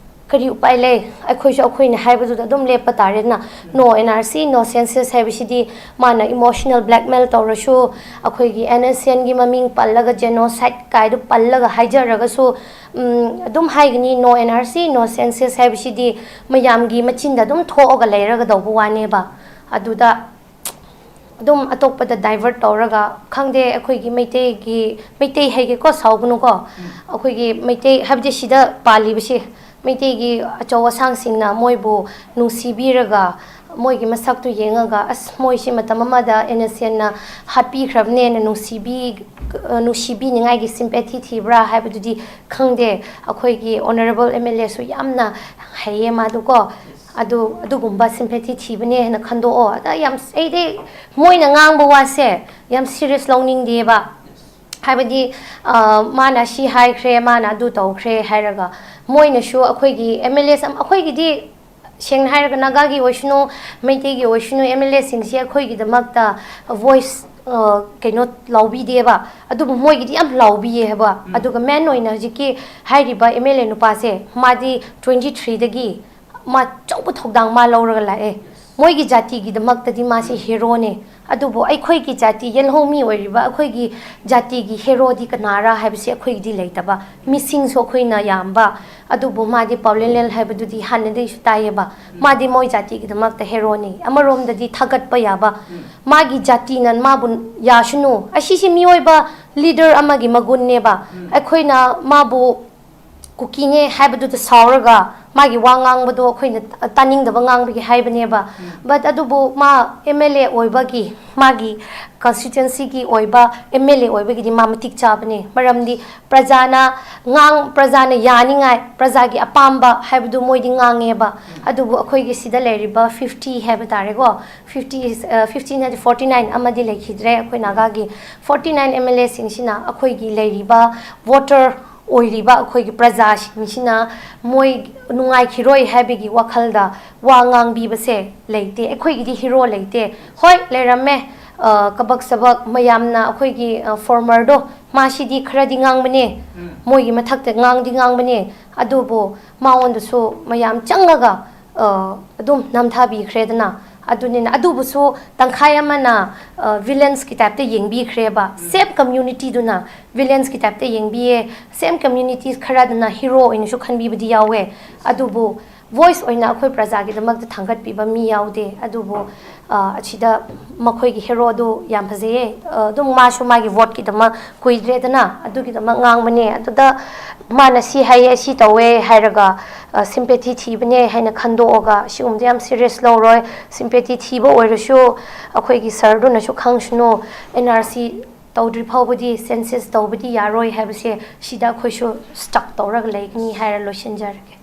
ꯀꯔꯤ ꯎꯄꯥꯏ ꯂꯩ? ꯑꯩꯈꯣꯏꯁꯨ ꯑꯩꯈꯣꯏꯅ ꯍꯥꯏꯕꯗꯨꯗ ꯑꯗꯨꯝ ꯂꯦꯞꯄ ꯇꯥꯔꯦꯗꯅ꯫ No N R C, no census ꯍꯥꯏꯕꯁꯤꯗꯤ ꯃꯥꯅ emotional blackmail ꯇꯧꯔꯁꯨ, ꯑꯩꯈꯣꯏꯒꯤ N S Cnꯒꯤ ꯃꯃꯤꯡ ꯄꯜꯂꯒ genocide ꯀꯥꯏꯗꯨ ꯄꯜꯂꯒ ꯍꯥꯏꯖꯔꯒꯁꯨ, ꯎꯝ, ꯑꯗꯨꯝ ꯍꯥꯏꯒꯅꯤ, no N R C, no census ꯍꯥꯏꯕꯁꯤꯗꯤ ꯃꯌꯥꯝꯒꯤ ꯃꯆꯤꯟꯗ ꯑꯗꯨꯝ ꯊꯣꯛꯑꯒ ꯂꯩꯔꯒꯗꯧꯕ ꯋꯥꯅꯦꯕ꯫ ꯑꯗꯨꯗ ꯑꯗꯨꯝ ꯑꯇꯣꯞꯄꯗ divert ꯇꯧꯔꯒ, ꯈꯪꯗꯦ, ꯑꯩꯈꯣꯏꯒꯤ ꯃꯩꯇꯩꯒꯤ, ꯃꯩꯇꯩ ꯍꯥꯏꯒꯦꯀꯣ, ꯁꯥꯎꯒꯅꯨꯀꯣ, ꯎꯝ꯫ ꯑꯩꯈꯣꯏꯒꯤ ꯃꯩꯇꯩ ꯍꯥꯏꯕꯗꯤ ꯁꯤꯗ ꯄꯥꯜꯂꯤꯕꯁꯤ, ꯃꯩꯇꯩꯒꯤ ꯑꯆꯧ ꯑꯁꯥꯡꯁꯤꯡꯅ ꯃꯣꯏꯕꯨ ꯅꯨꯡꯁꯤꯕꯤꯔꯒ, ꯃꯣꯏꯒꯤ ꯃꯁꯛꯇꯨ ꯌꯦꯡꯉꯒ, "ꯑꯁ, ꯃꯣꯏꯁꯤ ꯃꯇꯝ ꯑꯃꯗ N S Cnꯅ ꯍꯥꯠꯄꯤꯈ꯭ꯔꯕꯅꯦꯅ ꯅꯨꯡꯁꯤꯕꯤ-, ꯅꯨꯡꯁꯤꯕꯤꯅꯤꯡꯉꯥꯏꯒꯤ sympathy ꯊꯤꯕ꯭ꯔꯥ?" ꯍꯥꯏꯕꯗꯨꯗꯤ ꯈꯪꯗꯦ꯫ ꯑꯩꯈꯣꯏꯒꯤ honourable M L Aꯁꯨ ꯌꯥꯝꯅ ꯍꯩꯌꯦ ꯃꯥꯗꯨꯀꯣ꯫ ꯑꯗꯨ, ꯑꯗꯨꯒꯨꯝꯕ sympathy ꯊꯤꯕꯅꯦ ꯍꯥꯏꯅ ꯈꯟꯗꯣꯛꯑꯣ꯫ ꯑꯗ ꯌꯥꯝ, ꯑꯩꯗꯤ ꯃꯣꯏꯅ ꯉꯥꯡꯕ ꯋꯥꯁꯦ ꯌꯥꯝ serious ꯂꯧꯅꯤꯡꯗꯦꯕ꯫ ꯍꯥꯏꯕꯗꯤ, ꯑ, ꯃꯥꯅ ꯁꯤ ꯍꯥꯏꯈ꯭ꯔꯦ, ꯃꯥꯅ ꯑꯗꯨ ꯇꯧꯈ꯭ꯔꯦ ꯍꯥꯏꯔꯒ, ꯃꯣꯏꯅꯁꯨ ꯑꯩꯈꯣꯏꯒꯤ M L As ꯑꯝ-, ꯑꯩꯈꯣꯏꯒꯤꯗꯤ ꯁꯦꯡꯅ ꯍꯥꯏꯔꯒ ꯅꯥꯒꯥꯒꯤ ꯑꯣꯏꯁꯅꯨ, ꯃꯩꯇꯩꯒꯤ ꯑꯣꯏꯁꯅꯨ, ꯑꯦꯝ ꯑꯦꯜ ꯑꯦꯁꯤꯡꯁꯦ ꯑꯩꯈꯣꯏꯒꯤꯗꯃꯛꯇ ꯚꯣꯏꯁ ꯀꯩꯅꯣ ꯂꯥꯎꯕꯤꯗꯦꯕ꯫ ꯑꯗꯨꯕꯨ ꯃꯣꯏꯒꯤꯗꯤ ꯌꯥꯝ ꯂꯥꯎꯕꯤꯌꯦ ꯍꯥꯏꯕ꯫ ꯑꯗꯨꯒ ꯃꯦꯟ ꯑꯣꯏꯅ ꯍꯧꯖꯤꯛꯀꯤ ꯍꯥꯏꯔꯤꯕ ꯑꯦꯝ ꯑꯦꯜ ꯑꯦ ꯅꯨꯄꯥꯁꯦ, ꯃꯥꯗꯤ ꯇ꯭ꯋꯦꯟꯇꯤ ꯊ꯭ꯔꯤꯗꯒꯤ ꯃꯥ ꯑꯆꯧꯕ ꯊꯧꯗꯥꯡ ꯃꯥ ꯂꯧꯔꯒ ꯂꯥꯛꯑꯦ꯫ ꯃꯣꯏꯒꯤ ꯖꯥꯇꯤꯒꯤꯗꯃꯛꯇꯗꯤ ꯃꯥꯁꯦ ꯍꯦꯔꯣꯅꯦ꯫ ꯑꯗꯨꯕꯨ ꯑꯩꯈꯣꯏꯒꯤ ꯖꯥꯇꯤ, ꯌꯦꯜꯍꯧꯃꯤ ꯑꯣꯏꯔꯤꯕ ꯑꯩꯈꯣꯏꯒꯤ ꯖꯥꯇꯤꯒꯤ ꯍꯦꯔꯣꯗꯤ ꯀꯅꯥꯔꯥ ꯍꯥꯏꯕꯁꯦ ꯑꯩꯈꯣꯏꯒꯤꯗꯤ ꯂꯩꯇꯕ꯫ ꯃꯤꯁꯤꯡꯁꯨ ꯑꯩꯈꯣꯏꯅ ꯌꯥꯝꯕ꯫ ꯑꯗꯨꯕꯨ ꯃꯥꯗꯤ ꯄꯥꯎꯂꯦꯟꯂꯦꯜ ꯍꯥꯏꯕꯗꯨꯗꯤ ꯍꯥꯟꯅꯗꯒꯤꯁꯨ ꯇꯥꯏꯌꯦꯕ꯫ ꯃꯥꯗꯤ ꯃꯣꯏ ꯖꯥꯇꯤꯒꯤꯗꯃꯛꯇ ꯍꯦꯔꯣꯅꯤ꯫ ꯑꯃꯔꯣꯝꯗꯗꯤ ꯊꯥꯒꯠꯄ ꯌꯥꯕ, ꯃꯥꯒꯤ ꯖꯥꯇꯤꯅ ꯃꯥꯕꯨ ꯌꯥꯁꯅꯨ꯫ ꯑꯁꯤꯁꯤ ꯃꯤꯑꯣꯏꯕ ꯂꯤꯗꯔ ꯑꯃꯒꯤ ꯃꯒꯨꯟꯅꯦꯕ꯫ ꯑꯩꯈꯣꯏꯅ ꯃꯥꯕꯨ ꯀꯨꯀꯤꯅꯦ ꯍꯥꯏꯕꯗꯨꯗ ꯁꯥꯎꯔꯒ ꯃꯥꯒꯤ ꯋꯥ ꯉꯥꯡꯕꯗꯣ ꯑꯩꯈꯣꯏꯅ ꯇꯥꯅꯤꯡꯗꯕ ꯉꯥꯡꯕꯒꯤ ꯍꯥꯏꯕꯅꯦꯕ꯫ But ꯑꯗꯨꯕꯨ ꯃꯥ ꯑꯦꯝ ꯑꯦꯜ ꯑꯦ ꯑꯣꯏꯕꯒꯤ, ꯃꯥꯒꯤ ꯀꯟꯁꯇꯤꯇ꯭ꯋꯦꯟꯁꯤꯒꯤ ꯑꯣꯏꯕ ꯑꯦꯝ ꯑꯦꯜ ꯑꯦ ꯑꯣꯏꯕꯒꯤꯗꯤ ꯃꯥ ꯃꯇꯤꯛ ꯆꯥꯕꯅꯦ꯫ ꯃꯔꯝꯗꯤ ꯄ꯭ꯔꯖꯥꯅ ꯉꯥꯡ-, ꯄ꯭ꯔꯖꯥꯅ ꯌꯥꯅꯤꯡꯉꯥꯏ, ꯄ꯭ꯔꯖꯥꯒꯤ ꯑꯄꯥꯝꯕ ꯍꯥꯏꯕꯗꯨ ꯃꯣꯏꯗꯤ ꯉꯥꯡꯉꯦꯕ꯫ ꯑꯗꯨꯕꯨ ꯑꯩꯈꯣꯏꯒꯤ ꯁꯤꯗ ꯂꯩꯔꯤꯕ ꯐꯤꯐꯇꯤ ꯍꯥꯏꯕ ꯇꯥꯔꯦꯀꯣ, ꯐꯤꯐꯇꯤ, ꯐꯤꯐꯇꯤ ꯅꯠꯇꯦ, ꯐꯣꯔꯇꯤ ꯅꯥꯏꯟ ꯑꯃꯗꯤ ꯂꯩꯈꯤꯗ꯭ꯔꯦ ꯑꯩꯈꯣꯏ ꯅꯥꯒꯥꯒꯤ꯫ ꯐꯣꯔꯇꯤ ꯅꯥꯏꯟ ꯑꯦꯝ ꯑꯦꯜ ꯑꯦꯁꯤꯡꯁꯤꯅ ꯑꯩꯈꯣꯏꯒꯤ ꯂꯩꯔꯤꯕ ꯚꯣꯇꯔ ꯑꯣꯏꯔꯤꯕ ꯑꯩꯈꯣꯏꯒꯤ ꯄ꯭ꯔꯖꯥꯁꯤꯡꯁꯤꯅ ꯃꯣꯏ ꯅꯨꯡꯉꯥꯏꯈꯤꯔꯣꯏ ꯍꯥꯏꯕꯒꯤ ꯋꯥꯈꯜꯗ ꯋꯥ ꯉꯥꯡꯕꯤꯕꯁꯦ ꯂꯩꯇꯦ꯫ ꯑꯩꯈꯣꯏꯒꯤꯗꯤ ꯍꯤꯔꯣ ꯂꯩꯇꯦ꯫ ꯍꯣꯏ, ꯂꯩꯔꯝꯃꯦ꯫ ꯑ, ꯀꯕꯛ ꯁꯕꯛ ꯃꯌꯥꯝꯅ ꯑꯩꯈꯣꯏꯒꯤ, ꯑ, ꯐꯣꯔꯃꯔꯗꯣ, ꯃꯥꯁꯤꯗꯤ ꯈꯔꯗꯤ ꯉꯥꯡꯕꯅꯦ꯫ ꯃꯣꯏꯒꯤ ꯃꯊꯛꯇ ꯉꯥꯡꯗꯤ ꯉꯥꯡꯕꯅꯦ꯫ ꯑꯗꯨꯕꯨ ꯃꯉꯣꯟꯗꯁꯨ ꯃꯌꯥꯝ ꯆꯪꯉꯒ, ꯑ, ꯑꯗꯨꯝ ꯅꯝꯊꯕꯤꯈ꯭ꯔꯦꯗꯅ꯫ ꯑꯗꯨꯅꯤꯅ, ꯑꯗꯨꯕꯨꯁꯨ ꯇꯪꯈꯥꯏ ꯑꯃꯅ, ꯑ, ꯚꯤꯂꯦꯟꯁꯀꯤ ꯇꯥꯏꯞꯇ ꯌꯦꯡꯕꯤꯈ꯭ꯔꯦꯕ꯫ ꯁꯦꯝ ꯀꯝꯃ꯭ꯌꯨꯅꯤꯇꯤꯗꯨꯅ ꯚꯤꯂꯦꯟꯁꯀꯤ ꯇꯥꯏꯞꯇ ꯌꯦꯡꯕꯤꯌꯦ꯫ ꯁꯦꯝ ꯀꯝꯃ꯭ꯌꯨꯅꯤꯇꯤꯁ ꯈꯔꯗꯨꯅ ꯍꯤꯔꯣ ꯑꯣꯏꯅꯁꯨ ꯈꯟꯕꯤꯕꯗꯤ ꯌꯥꯎꯋꯦ꯫ ꯑꯗꯨꯕꯨ ꯚꯣꯏꯁ ꯑꯣꯏꯅ ꯑꯩꯈꯣꯏ ꯄ꯭ꯔꯖꯥꯒꯤꯗꯃꯛꯇ ꯊꯥꯡꯒꯠꯄꯤꯕ ꯃꯤ ꯌꯥꯎꯗꯦ꯫ ꯑꯗꯨꯕꯨ, ꯑ, ꯑꯁꯤꯗ ꯃꯈꯣꯏꯒꯤ ꯍꯦꯔꯣꯗꯨ ꯌꯥꯝ ꯐꯖꯩꯌꯦ꯫ ꯑ, ꯑꯗꯨꯝ ꯃꯥꯁꯨ ꯃꯥꯒꯤ ꯚꯣꯠꯀꯤꯗꯃꯛ ꯀꯨꯏꯗ꯭ꯔꯦꯗꯅ, ꯑꯗꯨꯒꯤꯗꯃꯛ ꯉꯥꯡꯕꯅꯦ꯫ ꯑꯗꯨꯗ ꯃꯥꯅ ꯁꯤ ꯍꯥꯏꯌꯦ, ꯁꯤ ꯇꯧꯋꯦ ꯍꯥꯏꯔꯒ, ꯑ, ꯁꯤꯝꯄꯦꯊꯤ ꯊꯤꯕꯅꯦ ꯍꯥꯏꯅ ꯈꯟꯗꯣꯛꯑꯒ ꯁꯤꯒꯨꯝꯕꯗ ꯌꯥꯝ ꯁꯤꯔꯤꯌꯁ ꯂꯧꯔꯣꯏ꯫ ꯁꯤꯝꯄꯦꯊꯤ ꯊꯤꯕ ꯑꯣꯏꯔꯁꯨ ꯑꯩꯈꯣꯏꯒꯤ ꯁꯔꯗꯨꯅꯁꯨ ꯈꯪꯁꯅꯨ, ꯑꯦꯟ ꯑꯥꯔ ꯁꯤ ꯇꯧꯗ꯭ꯔꯤ ꯐꯥꯎꯕꯗꯤ ꯁꯦꯟꯁꯁ ꯇꯧꯕꯗꯤ ꯌꯥꯔꯣꯏ ꯍꯥꯏꯕꯁꯦ ꯁꯤꯗ ꯑꯩꯈꯣꯏꯁꯨ ꯁ꯭ꯇꯛ ꯇꯧꯔꯒ ꯂꯩꯒꯅꯤ ꯍꯥꯏꯔ ꯂꯣꯏꯁꯤꯟꯖꯔꯒꯦ꯫